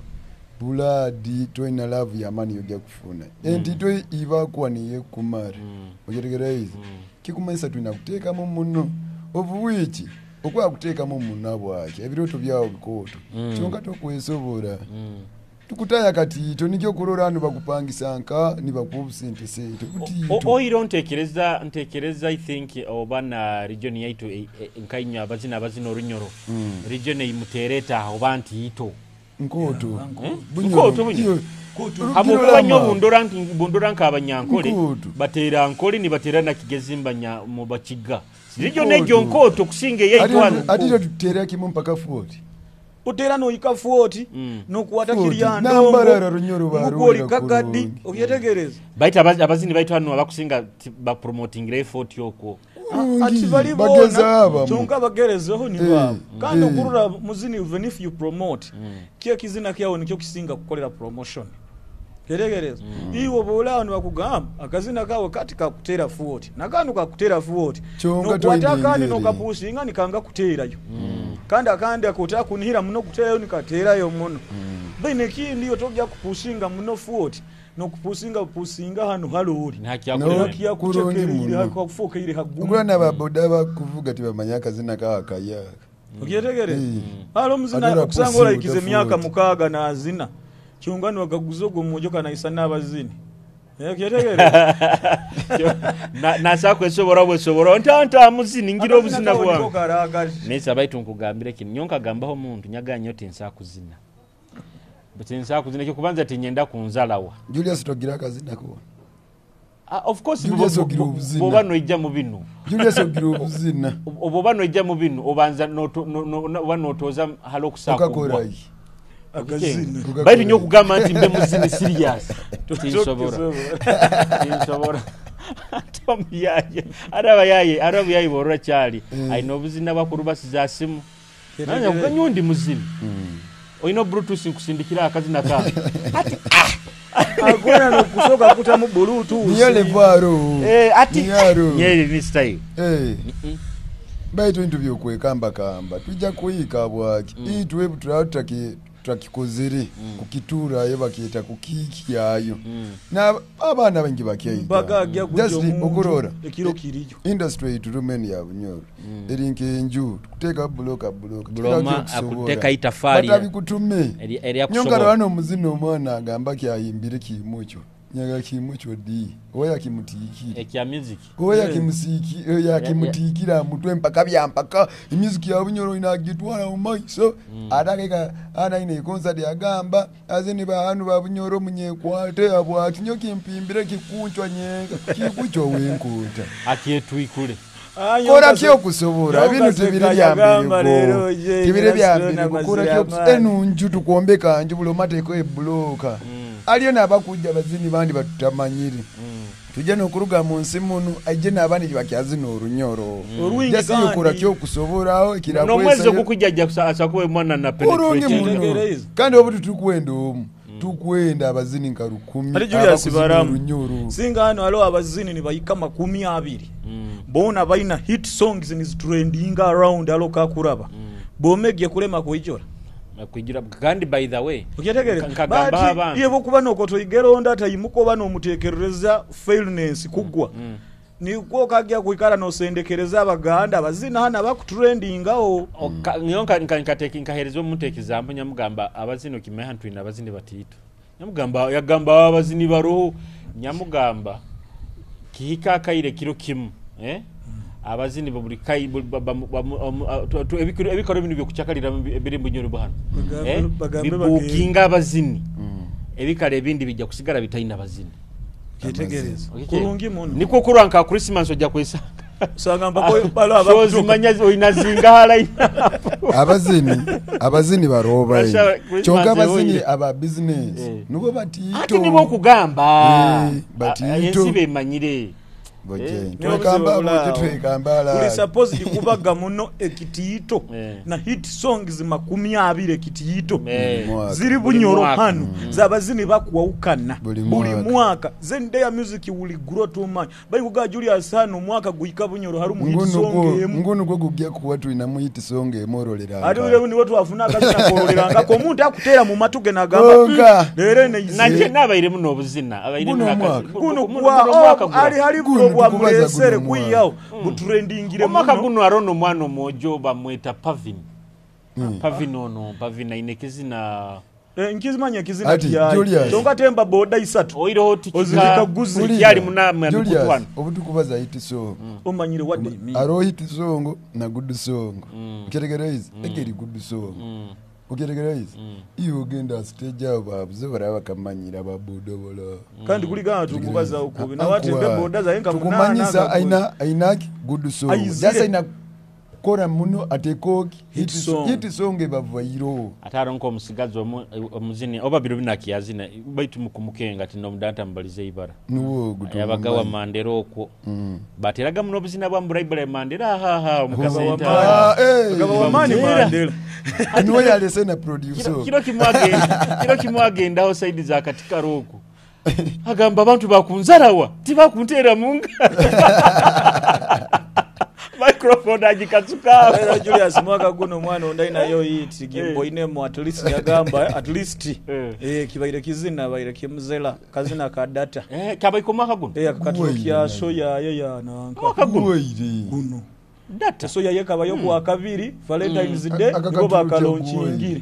buladi toina love yamani yojja kufuna entito ibakuwa niyekumara okyetegereizi kikumanyisa tulina kuteekamu muno obuwiiki okwaba kuteekamu muno bwaki ebirooto byawo bikooto kyonka tokwesobola tukutaya katiito nikyo kurora hano bakupangisa nka nibakuwa obusente sente butiito. Oiro ntekereza I think oba na region yaitu nkainywa abazina orunyoro region eimutereta oba nti ito Nkooto. Nkooto Bunyoro. Habwokuba nyo bundora nti bundora nk'abanyankole Nkooto. batera nkole nibatera na kigezi mbanya mu bakiga region egyo nkooto kusinga eyaitu hano. Ate tutera kimu mpaka 40. Utera noyika 40 nokwata 40. kirya Nambarara Runyoro ndongo barurira kagadi kurungi. okyetegereza. Baitu abazini baitu hano abakusinga bapromotingira effort yokwo. Ati bali Bageza bona abamu. kyonka bagerezeho ni baabo kandi okurura muzini even if you promote kyo ekizina kyawe nikyo kisinga kukolera promotion keregereza iwe boolaawo nibakugamba akazina kawe kati kakutera 40 nakandi kakutera 40 Kyonka nokwata akandi toyinengere. nokapusinga nikanga kuteerayo kandi akandi ako otakunihira muno kuteerayo nikateerayo muno then ekindi yo tojja kupusinga muno 40 nokupusinga pusinga hano haloli No. Kurungi muno. kakufuukaire hagumu. Okula nababoda bakuvuga tibamanya akazina kawe akayaka. Okyetegereza hali omuzina Ate okusanga ora olayikiza pusi emyaka utafuuti. 6 nazina kyonga niwakaguza ogwo mwojo kanayisa n'abazini. Kyetegere. Nasa kwesobora bwesobora ntanta muzini ngira obuzina bwange. Bwange. Nesa baitu nkugambire kino nyo nkagambaho omuntu nyaganya oti nsakuzina. Buti nsakuzina ekyo kubanza tinyenda kunzalawa. Julius togira akazina ko. Ah, of course Julius ogira obuzina. bwoba noijja mu bino. Julius ogira obuzina. Oba noijja mu bino obanza oba notoza hali okusakugwa. Okakola ki? Akazina. Baitu nyo okugamba nti mbe muzini serious. Tinsobora. Tinsobora. Tomuyaye. Araba yaye, araba yaye borora kyali. Aina obuzina bwakurubasiza simu. Nanya kuganyo ndi muzini. Oyina bluetooth nkusindikira akazina ka. Ati Agona nokusoka kutamu bluetooth. Niyo levaaro. Ati Niyaro. Nyeri ni style. Baitu bintu byokwekambakamba tujja kuyiika bwaki itwe tulaba tutakikozere kukituurayo bakyeta kukiikyayo. Na abaana baingi Mpaka ajja kujja bakyaita. Just omuntu okurora ekiro kiriyo. Industry eturumu ya Bunyoro eri nk'enju tukuteeka buloka buloka. Buloma akuteeka itafaali batabikutume eryakusobola. nyonkala omuzina omwana agamba kyayimbire kiimukyo nyaga kiimukyo di oba yakimutiikire Ekya music. oba yakimutiikira mutwe mpaka byampaka emiziki ya Bunyoro inagitwara mu maiso ate akeka anaine ekonsati agamba aze bahanu ba Bunyoro munyekwate abwaki nyo kimpimbire kikuncwa nyenka kikucwa wenkuta Akyetwikule. Kora kyokusobola bino tebiri byambiriko tebiri byambiriko kora kyokusobola enunju tukwombeka nju buli omateeko ebuloka aliyo n'abakujja bazini bandi batutamanyire tujja n'okuruga mu nsi muno aije n'abandi bakyazina orunyoro. Orwingi Jasi kandi. okora kyokusobola N'omwezi ogukujja asakuba omwana na kurungi penetrate. muno Kitegeereza. kandi obu tutukwenda omu tukwenda abazini nka 10,000 Ate Julius abakuzina Baramu. orunyoro. Singa hano haliwo abazini nibayika 20 bona balina hit songs nizitrendinga around alo kakuraba bomegye kulema kuijora. Kwijura kandi by the way Okyetegereza. Nkagamba But abantu. yebo kuba nokotoigeronda tayimuka oba nomutekerereza failness kugwa nikwo kagya kuikara nosendekereza abaganda abazina hano abakutrendingawo. Nyo nkahereza omuntu ekizambo nyamugamba abazini okimeha ntwina abazini batiito nyamugamba yagamba abazini baroho nyamugamba kihika akaire kiro kimu abazini buli kai ebikaro bino byokucakalira ebiri Bunyoro hano Bagambe bibukinga abazini ebikaro ebindi bijja kusigala bitaina abazini. Kyetegereza. Okitegeera? Kurungi muno. Nikwo kurwa nka Christmas ojja kwesanga Usanga mpaka balo abakutuka. Shozimanya oyina zinga halaina. Abazini baroba Basha, ino. Christmas Kyonka abazini ewoire. aba business nubo Ate batiito. nibo okugamba Batiito. ensi bemanyire. Boje, twekamba boje twekamba Uli la. supposed kubaga muno ekitiito na hit songs 20 ekitiito Mwaka. ziri Buli Bunyoro mwaka. hano zabazini bakuwawukana Buli buli mwaka. mwaka zendeya music will grow too much bayikuga Julius hano omwaka guyika Bunyoro hari mu hit song emu Ngunu gwo gujja kuwa tulina mu hit song emworolera. Ate ule niwe twafuna akazina korolerangako omuntu akuteera mu matu ge nagamba Konka. leero eno ize." Nanje n'abairemu n'obuzina abairemu Guno n'akazi- omwaka. Guno guno gwa omwaka oh, gwa. ali hali Guno bulo bwa tukubaza mulesere guno omwaka. kuyiyawo butrendingire Omwaka muno. guno arono omwana omwojo bamweta Pavin. Pavin ono Pavin aine ekizina Nkizimanya ekizina Ati, kyayi Julius. kyonka temba boda 3 oireho tikika Ozirika guzi. kyali munamwe Julius, amikutwano obutukubaza hit song. Omanyire wadde emi. Aro hit song na good song. Okyetegereza egeri good song. Okyetegereza iyo ogenda stage abo babuze baraba bakamanyira babudobola. Kandi kuligana tukubaza okubi nawe atembe boda zaye nka munaana tukumanyisa akagoye. aina aina good song. Aizire. Just aina kora muno atekoki Hit song. Hit song ebavairo. Ate aro nk'omusigazi omuzini oba biro binakiyazina baitu mukumukenga ati nomudanta mubalize ibara Nuwo yabagawa Mandera okwo bateraga muno obuzina bwa mburaibura Mandera ahaha omukasente Ah, eh. Agaba wamaani Mandela. Mandela. Niwe yalese na producer. Kiro kimwe agendaho saidi za katikaro okwo agamba abantu bakunzarawa tibakunteera munga microphone agikatsuka. Era Julius mwaka guno omwana ondai nayo hit gimboinemu at least yagamba at least kibaire kizina baire kimuzela kazina ka data. Kabaiko omwaka guno Akakatiro kya soya ye ya nanka Omwaka guno Guwaire. guno data soya ye kabayo ku wakabiri Valentine's Day Aka nibo katiro kya bakalonchingire.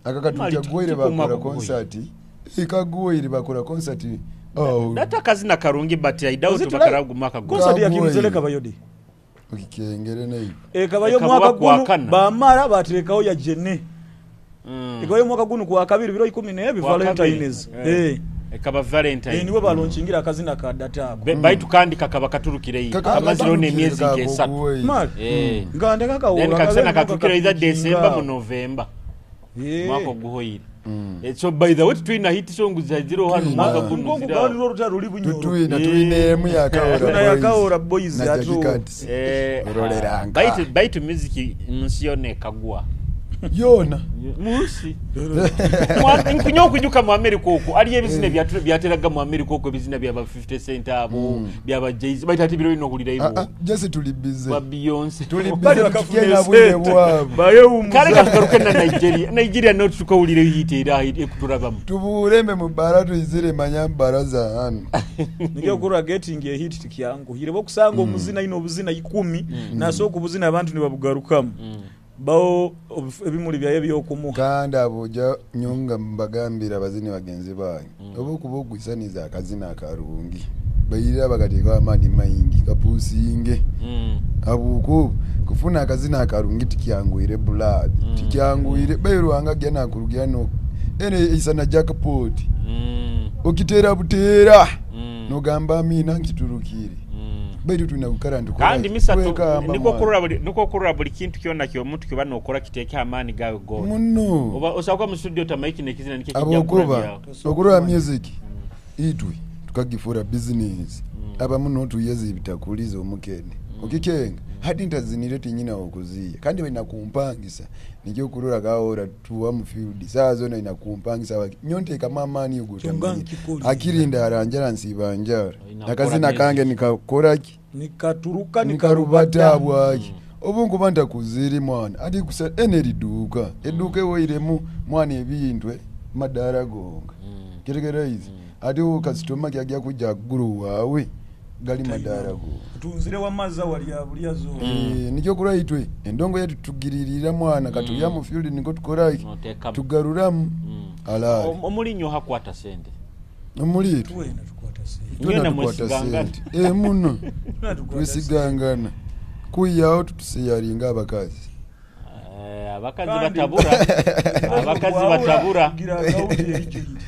Akakatutya Mali gwere tiko bakora mwaka concert. Ikaguwaire bakora concert. Oh, Data akazina karungi, but I doubt Was it bakaragu mwaka guno. Concert ya Gabwe. Kimzeleka bayodi. Okikengere nayo. Ekabayo Ekaba mwaka kwa guno kana. bamara baterekaho ya jene. Mm. Ekabayo mwaka guno kwa kabiri biro 12 Kwa kabiri. Valentines. Eh. Eh. Ekaba Valentine. Eh, niwe balonkingira akazina ka data ako. Baitu kandi kakaba katurukire iyi kamaziro n'emyezi nk'esatu. Mara. Eh. Nga ndeka kawura. Then kakisana katukira either December mu November mwaka oguhoire. Eh, so by the way tulina hit song zaziro hano mwaka guno Ngongu ziraho. kandi olutalo luli Bunyoro. Tutwina tulina emu yakawora. Tulina yakawora boys Na ate Jackie Curtis. Eh, Oroleranga. baitu music munsi yona ekagwa Yona. munsi nkunya okunyuka mu America okwo aliyo ebizina byateraga mu America okwo ebizina byaba 50 Cent abo byaba Jay-Z baitu ate biro bino okuwulira Ah, ah, ibo Jesse tuli busy. ba Beyonce. Tuli Bali busy bakafuna tukigenda bwire esente. bwabwe. Bayewumuza. Kale katugaruke na Nigeria. Nigeria nayo tukawulira hit era ekuturabamu. Tubuurembe mu bbala tuyizire manya bbalaza hano. Nikyo kurwa getting a hit tikyanguhire bokusanga omuzina ino obuzina 10 nasooka obuzina abantu nibabugarukamu. Bawo ebimuli byaye byokumuha. Kandi abo ojja nnyo nga mbagambira abazini bagenzi bange oba okuba okwisaniza akazina akarungi bayirira bakateekawo amaani maingi kapuusinge abuuku kufuna akazina akarungi tikyangwire blood tikyangwire bairwanga gya nakurugira no ene isana jackpot okiteera buteera nogamba amina nkiturukire baitu tulina kukara ntukora Kandi misato twekamba niko mwana. kurora buli niko kurora buli kintu kyonna kyomuntu kiba nokora kiteeke amaani gawe gona. muno Oba osaba mu studio tamaiki nekizina nikyo kijja abokuba kurabyawo. okurora music itwe tukagifura business abamu notuyeza ebitakuliza omukene okikenga hati ntazinire tinyina okuziya kandi balina kumpangisa nikyo okurora kawora tuwa mu field saa zona ina kumpangisa baki nyo nteekamu amaani Kyonga ogotamanyi nkikoli. akirinda aranjara nsiba njara Olina akazina kukora kange nikakoraki Nikaturuka nikarubata nikarubata. bwaki obu nkuba ntakuziri mwana ati kusa ene eriduuka edduuka ewoiremu mwana ebintwe madaara gonga kitegeraizi ate wo kasitoma kyajja kujja agulu waawe gali madaara gonga. Tunzire wamaza walya bulya zo. Eh, nikyo kurwa itwe endongo yetu tugiririra mwana katulya mu field niko tukoraki Noteekamu. tugaruramu alaali Omulinyo hakwata sente. omuli itwe Twena tukwata sente. twena Mwena tukwata mwesigangana. sente. Eh, muno Twena tukwata sente. twesigangana kuyawo tutuseyaringa abakazi. Eh, abakazi Kandi- batabura. Abakazi batabura. Gira akawuti erijuyire.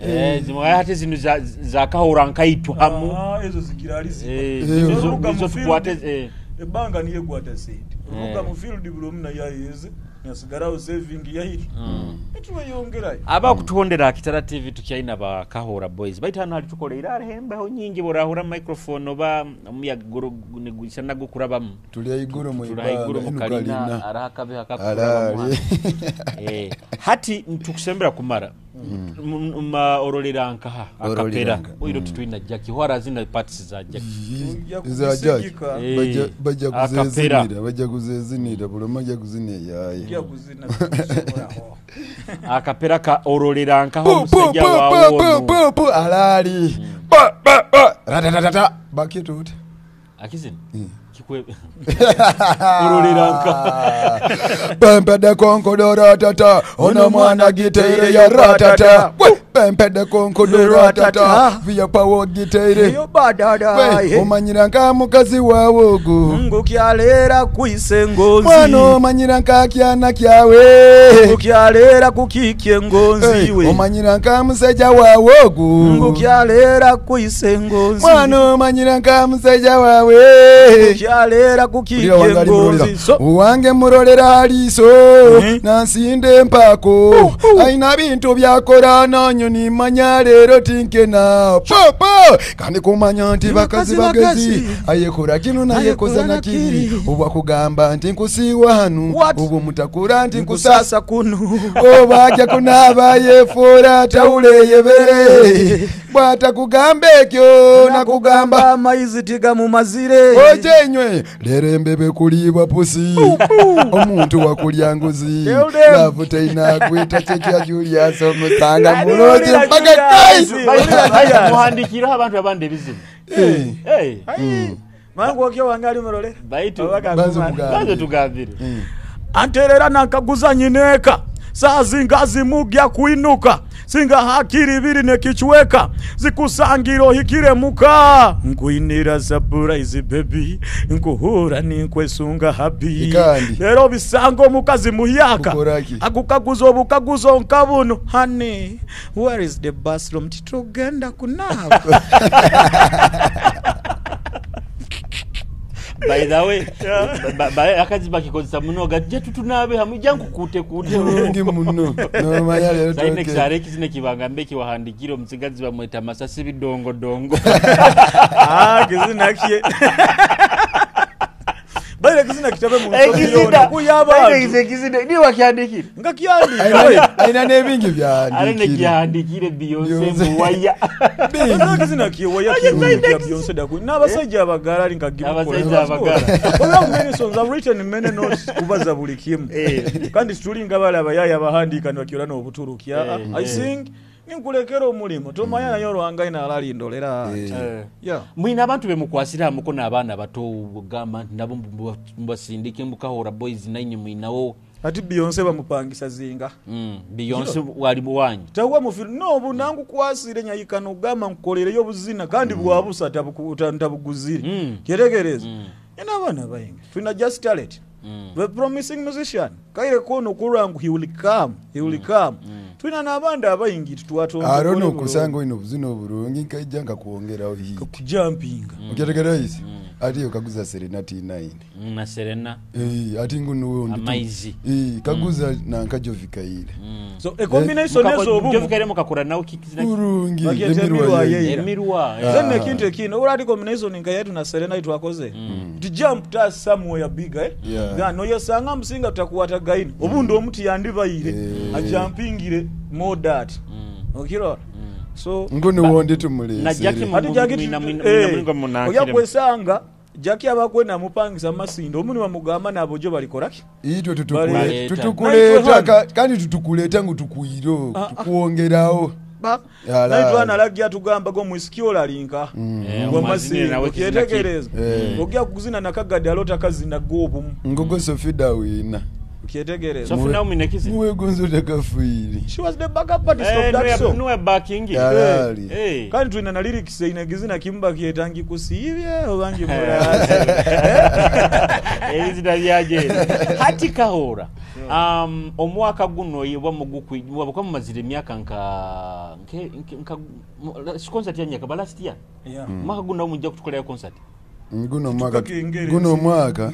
Eh, zimwe ate zino zakahura nkaitu hamu. Ah, ezo zigira ali ziba. Eh, Eh, nizo Oluruga mu nizo field, tukwate eh. ebbanga niyo egwata sente. Oluruga Eh. mu field buli omu naye ayeze nasigalawo saving yaitu. Etweyongerayo. Aba kutuhondera Kitara TV tukyaina bakahura boys baitu hano hali tukoleire hariho nyingi borahura microphone oba omuyaga nigwisana gukurabamu. Tuli haiguru mu Tuli haiguru ibanga mu inu kalina kalina araho akabeho akakurabamu alaali. hano. Eh, hati ntukusembera kumara orolera nkaha akapera Oroleranga. oiro tutwina Jackie hwara zina parts za Jackie. Ojja Za Jack. kubisigika. Eh, Bajja akapera. kuzezinira bajja kuzezinira buli omu ajja kuzina eyaye. Ojja kuzina tukusoboraho. Akapera ka orolera nkaha Pu, pu, omusajja pu, wawe pu, ono. pu, pu, alaali Ba, ba, ba. Ratatatata. Bakituta. Akizina kikwe orolera nkaha. Pempede konkodo ratata ono mwana giteire ya ratata. We, pempede konkodo ratata via pawo giteire. Eyo badada. We, omanyira nka mukazi wawe ogu Ngukyaleera kuyisa engonzi. mwana omanyira nka kyana kyawe. Ngukyaleera kukiika engonzi Hey, we. omanyira nka musajja wawe ogu Ngukyaleera kuyisa engonzi. mwana omanyira nka musajja wawe. Ngukyaleera kukiika Ulira wange ali engonzi. mulolera. So Owange mulolera aliiso nansinde empako alina bintu byakola nanyo nimanya leero tinkena popo kandi kumanya nti bakazi Bakazi bagezi bagezi. ayekola kino nayekoza Ayekola nakiri nakiri. obwa kugamba nti nkusiiwa hanu What? obwo mutakula nti nkusasa nkusasa kuno. obajja kunaaba yefuula tawula eyebere bwatakugamba ekyo nakugamba amaizi tigamumazire. ojenywe leero embebe kuliibwa pusi omuntu wakulya nguzi Tell them. laavu teinagwita kyekya Julius omusanga mulungi Olira mpaka kai Julius. Olira Julius. Muhandikireho abantu abandi ebizibu. Eh, Eh, Mangu okyo wange ali mulolera. baitu Obaka Banza akumala. okugamba. banze tugambire. Anterera nankaguza nyineeka. Saazinga zimugya kwinuka singa hakiri biri nekichweka zikusangira ohikire muka nkuinira surprise baby nkuhura ninkwesunga habi Kandi. lero bisanga omukazi muhyaka Kukoraki? akukaguza obukaguzo nka buno honey where is the bathroom titugenda kunaaba By the way, akazi bakikozesa muno gajja tutunabe hamwe ijja nkukuutekute Bulungi muno nomanya leero Saine toke. kisare ekizina kibanga mbe kiwahandikire omusigazi bamweta masasi bidongodongo. Ah, kizina kye baire kizina kitabe mu nsobi yona kuyabantu ekizina niwe wakihandikire nga kyandika Alina n'ebingi ale byahandikire nekihandikire Beyonce Beyonce. muwaya. Bazina kizina kye waya kya Beyonce daku n'abasajja abagala ali nka Abasajja abagala. We have many songs I've written many notes kubaza buli kimu kandi situlinga bala abayaya abahandiika nibakyora n'obuturuki. Eh, I eh. sing ninkulekera omulimu tomanya naye olwanga ina alalindolera. Eh. Yeah. Mwina abantu bemukwasira mukono abaana bato ogamba nti nabo mubasindike mukahora boys nine mwinawo. Ati Beyonce bamupangisa zinga. Beyonce wali muwanyi. Tawa mufiru no bunangukwasire nyayikano gamba nkukolereyo obuzina kandi bwabusa tabuguzire. Kyetegereza ina abaana bayingi tulina just talent, the promising musician kaire kono kurangu he will come, he will come. Tulina n'abandi abayingi tutwatonda Aro nokusanga olina obuzina obulungi nkaijja nkakwongeraho hit. Kujumpinga. Okyategera isi ati okaguza Serena T9. Na Serena. Eh, ati nguno Amaizi. Eh, kaguza nanka Jovikaire. So a combination ezo obumu Jovikaire mukakora nawe kikizina Bulungi Bagyeta emirwa emirwa ye. ye. emirwa. Then ekintu ekindi olwati combination nga yetu na Serena twakoze to jump to somewhere bigger, eh? Yeah. Yeah, noyesanga musinga tutakuwata gaini obundi omuti yandibayire ajumpingire more that okirora so Nguno wondi Na tumulesere. Jackie ati Jackie Mwina- mwina- oya kwesanga Jackie abakwenda amupangisa masindo omuni bamugamba nabojo balikoraki Itwe Baleeta. tutukuleeta kandi tutukuleeta ngu tukuyiro tukwongerawo. Yala. Naye twanalagya tugamba go mwisiki olalinka Eh, gwa omazine nawe masindo kizina ki- kyetegereza Eh. ogya kuzina nakagadi alota kazina g'obumu Ngogo Sofida wina. kyetegereza Sofi nawe mwina ekizina Muwegonzo takafiiri. she was the backup artist Eh, of that song. nuwe backing. Yalali. Eh. Kandi tulina na lyrics ina egizina kimu bakyeta ngikusiibye oba ngimulaze. Ebizina byaje hati kahora omwaka guno oba mugukuba mumazire emyaka nka concert yanyaka ba last year. Omwaka guno nawo mujja kutukolerayo concert. Guno omwaka guno omwaka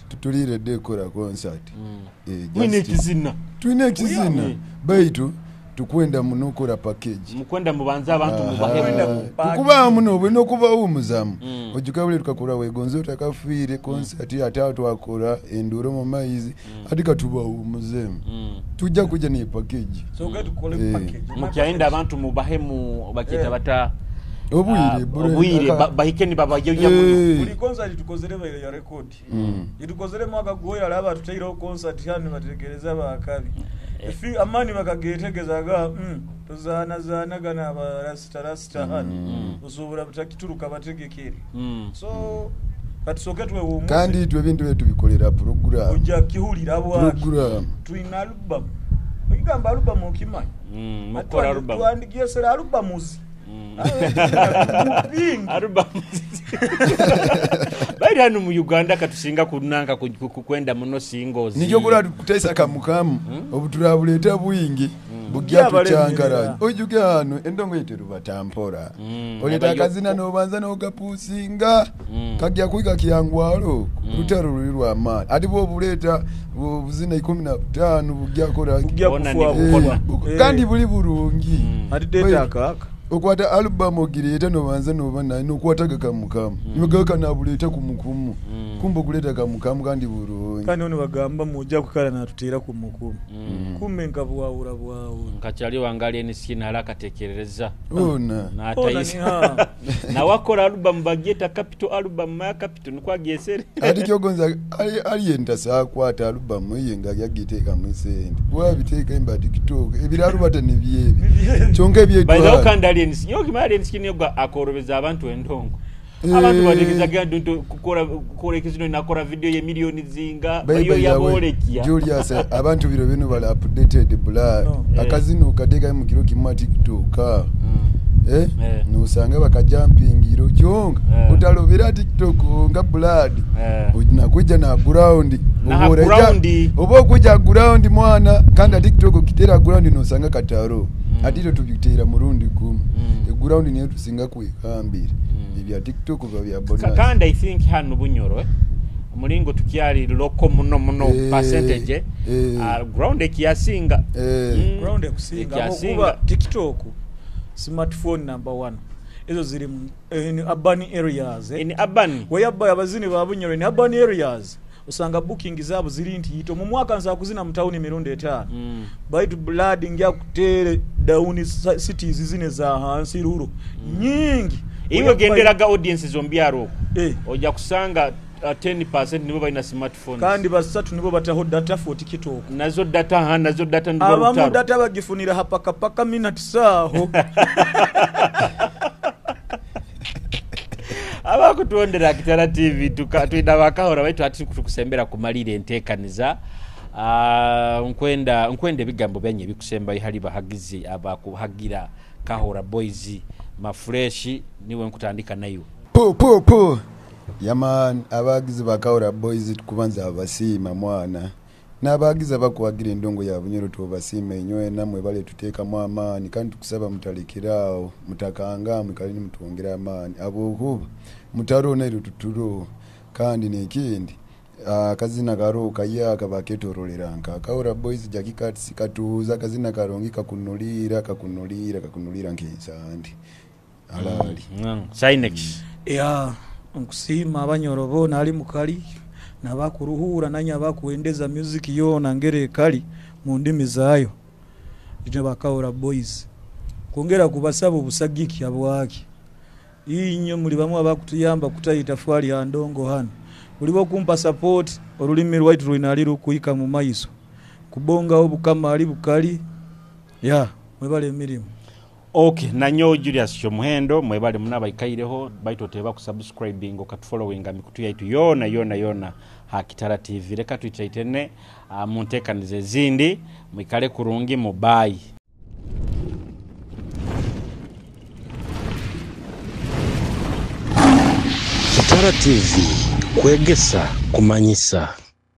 tutuliiredde ekola concert. Eh, Mwina just- ekizina Tulina ekizina baitu tukwenda muno okora package. Mukwenda mubanze abantu mubahe. Tukubaamu muno obulina okubawumuzamu ojjuka buli tukakora wegonze otakafiire concert ate awo twakora enduro mu maizi ate katubawumuzemu tujja kujja ne package. Eh. Mukyaenda abantu mubahe mu bakyeta bata Obwire obwire bahike nibabayoya muno. Eh. Buli concert tukozere baire ya record itukozere mwaka gwoyo alaba tutaireho concert hano bategereza bakabi Efi amani bakagetegezaga tuzaanazaana gana abarasita rasita hano osobora butakituruka bategekere. So katusooke twewumuze Kandi itwe ebintu bye tubikolera program. ojja kihulira bwaki Program. tulina alubamu okigamba alubamu okimanyi Mukola album. twandigyesera alubamuzi bingi. Album bairi hano mu Uganda katusinga kunanka kwenda muno singles. Nikyo kula kutaisa kamukamu obuturabuleeta bwingi bujja Byabalemera. tucyankaranya ojuke hano endongo yeteruba mpora oleeta Abayo- akazina nobanza nogapuusinga kajja kuika kyangwalo lutalo luli lwamaani ate bwobuleeta obuzina 15 bujja kola Bujja Bona kufuwa ni bukona. bukona. Eh, kandi buli bulungi ati deta akaaka okwata alubamu ogireeta nobanza noba naye nokwata gakamukamu nogaka nabuleeta kumukumu kumba okuleeta kamukamu kandi bulungi. Kandi ono bagamba mujja kukala natuteera ku mukumu kumbe nka bwawula bwawula Nkakyali wange ali eniskin ala akatekerereza ona Ona n'atayisa ni ha. nawakora album bagyeta capital album maya capital nikwo agyesere. Ati kyogonza aliyenta saakwata alubamu ye nga yagiteekamu esente wabiteeka emba TikTok ebiraluba tebyebi kyonka By the way, ebyetwala kandi ali eniskin okima ali eniskin ogwo akorobeza abantu endongo. Abantu Eh. bategezaga nti kukora ekizino nakora video ye miliyoni zinga By bayo the way, yabolekia. Julius, abantu biro bino bali updated blood. No. Akazino kateekayo mu kiro kimu tiktok. Eh? Eh. Nosanga bakajampingiro kyonka Eh. otalobera tiktok nga blood. Eh. Nakujja na ground. Na ha Oba oraija- ground. Oba okujja ground mwana kandi a tiktok kitera ground nosanga kataro. Ate ito tubiteera murundi gumu. Eground niyo tusinga kwekambira. Ebya tiktok biba bya bonus. Kandi I think hano Bunyoro, eh, mulingo tukyali loko muno muno Eh, percentage, eh. Ground ekiyasinga. Eh. Ground ekusinga Ekyasinga. kuba TikTok smartphone number one ezo ziri in urban areas, eh. In urban. Weyabba abazini ba Bunyoro in urban areas osanga booking zaabo ziri nti yito mu mwaka nza kuzina mu tawuni emirundi 5. Baitu blood ngya kutere down cities zine za hansi ruro nyingi. Iwe genderaga audience zombyaro Eh. ojja kusanga 10% nibo balina smartphones. Kandi basatu nibo bataho data for TikTok. Nazo data ha nazo data ndibo Abamu rutaro. data bagifunira hapakapaka minute saaho. Abakutwondera Kitara TV twina bakahora baitu ati tukusembera kumalira enteekaniza. Nkwenda ebigambo byanyu ebikusembayo hali bahagizi abakuhagira Kahora Boys mafresh, niwe nkutandika nayo. Po po po. Yaman abagizi ba Kahora Boys tukubanza abasiima mwana. N'abagizi abakuwagira endongo ya Bunyoro tubasiima enywe namwe bale tuteekamu amaani kandi tukusaba mutalekerawo mutakanga mwikale nimutwongera amaani abokuba mutarona eryo tuturo kandi n'ekindi akazina karo kayaka baketorolera nka Kahora Boys Jackie Cats katuuza akazina karongi kakunulira kakunulira kakunulira nk'ensandi alaali. Sinex. Ya nkusiima abanyoro boona ali mukali nabakuruhura nanye abakuendeza music yona ngere ekali mu ndimi zaayo ite Bakahora Boys kwongera kubasaba obusagiki abwaki inyo muli bamwe abakutuyamba kutayita fwali ya ndongo hano buli bokumpa support olulimi lwaitu lwina lukuika mu maiso kubonga obukama ali bukali ya mwebale emirimu. Okay, nanyo Julius Kyomuhendo mwebale muna baikaireho baitu oteba ku subscribing okatufollowinga mikutu yaitu yona yona yona ha Kitara TV. Reka tuitaitene mu nteekaniza ezindi mwikale kurungi mu bye. Kitara TV kwegesa kumanyisa.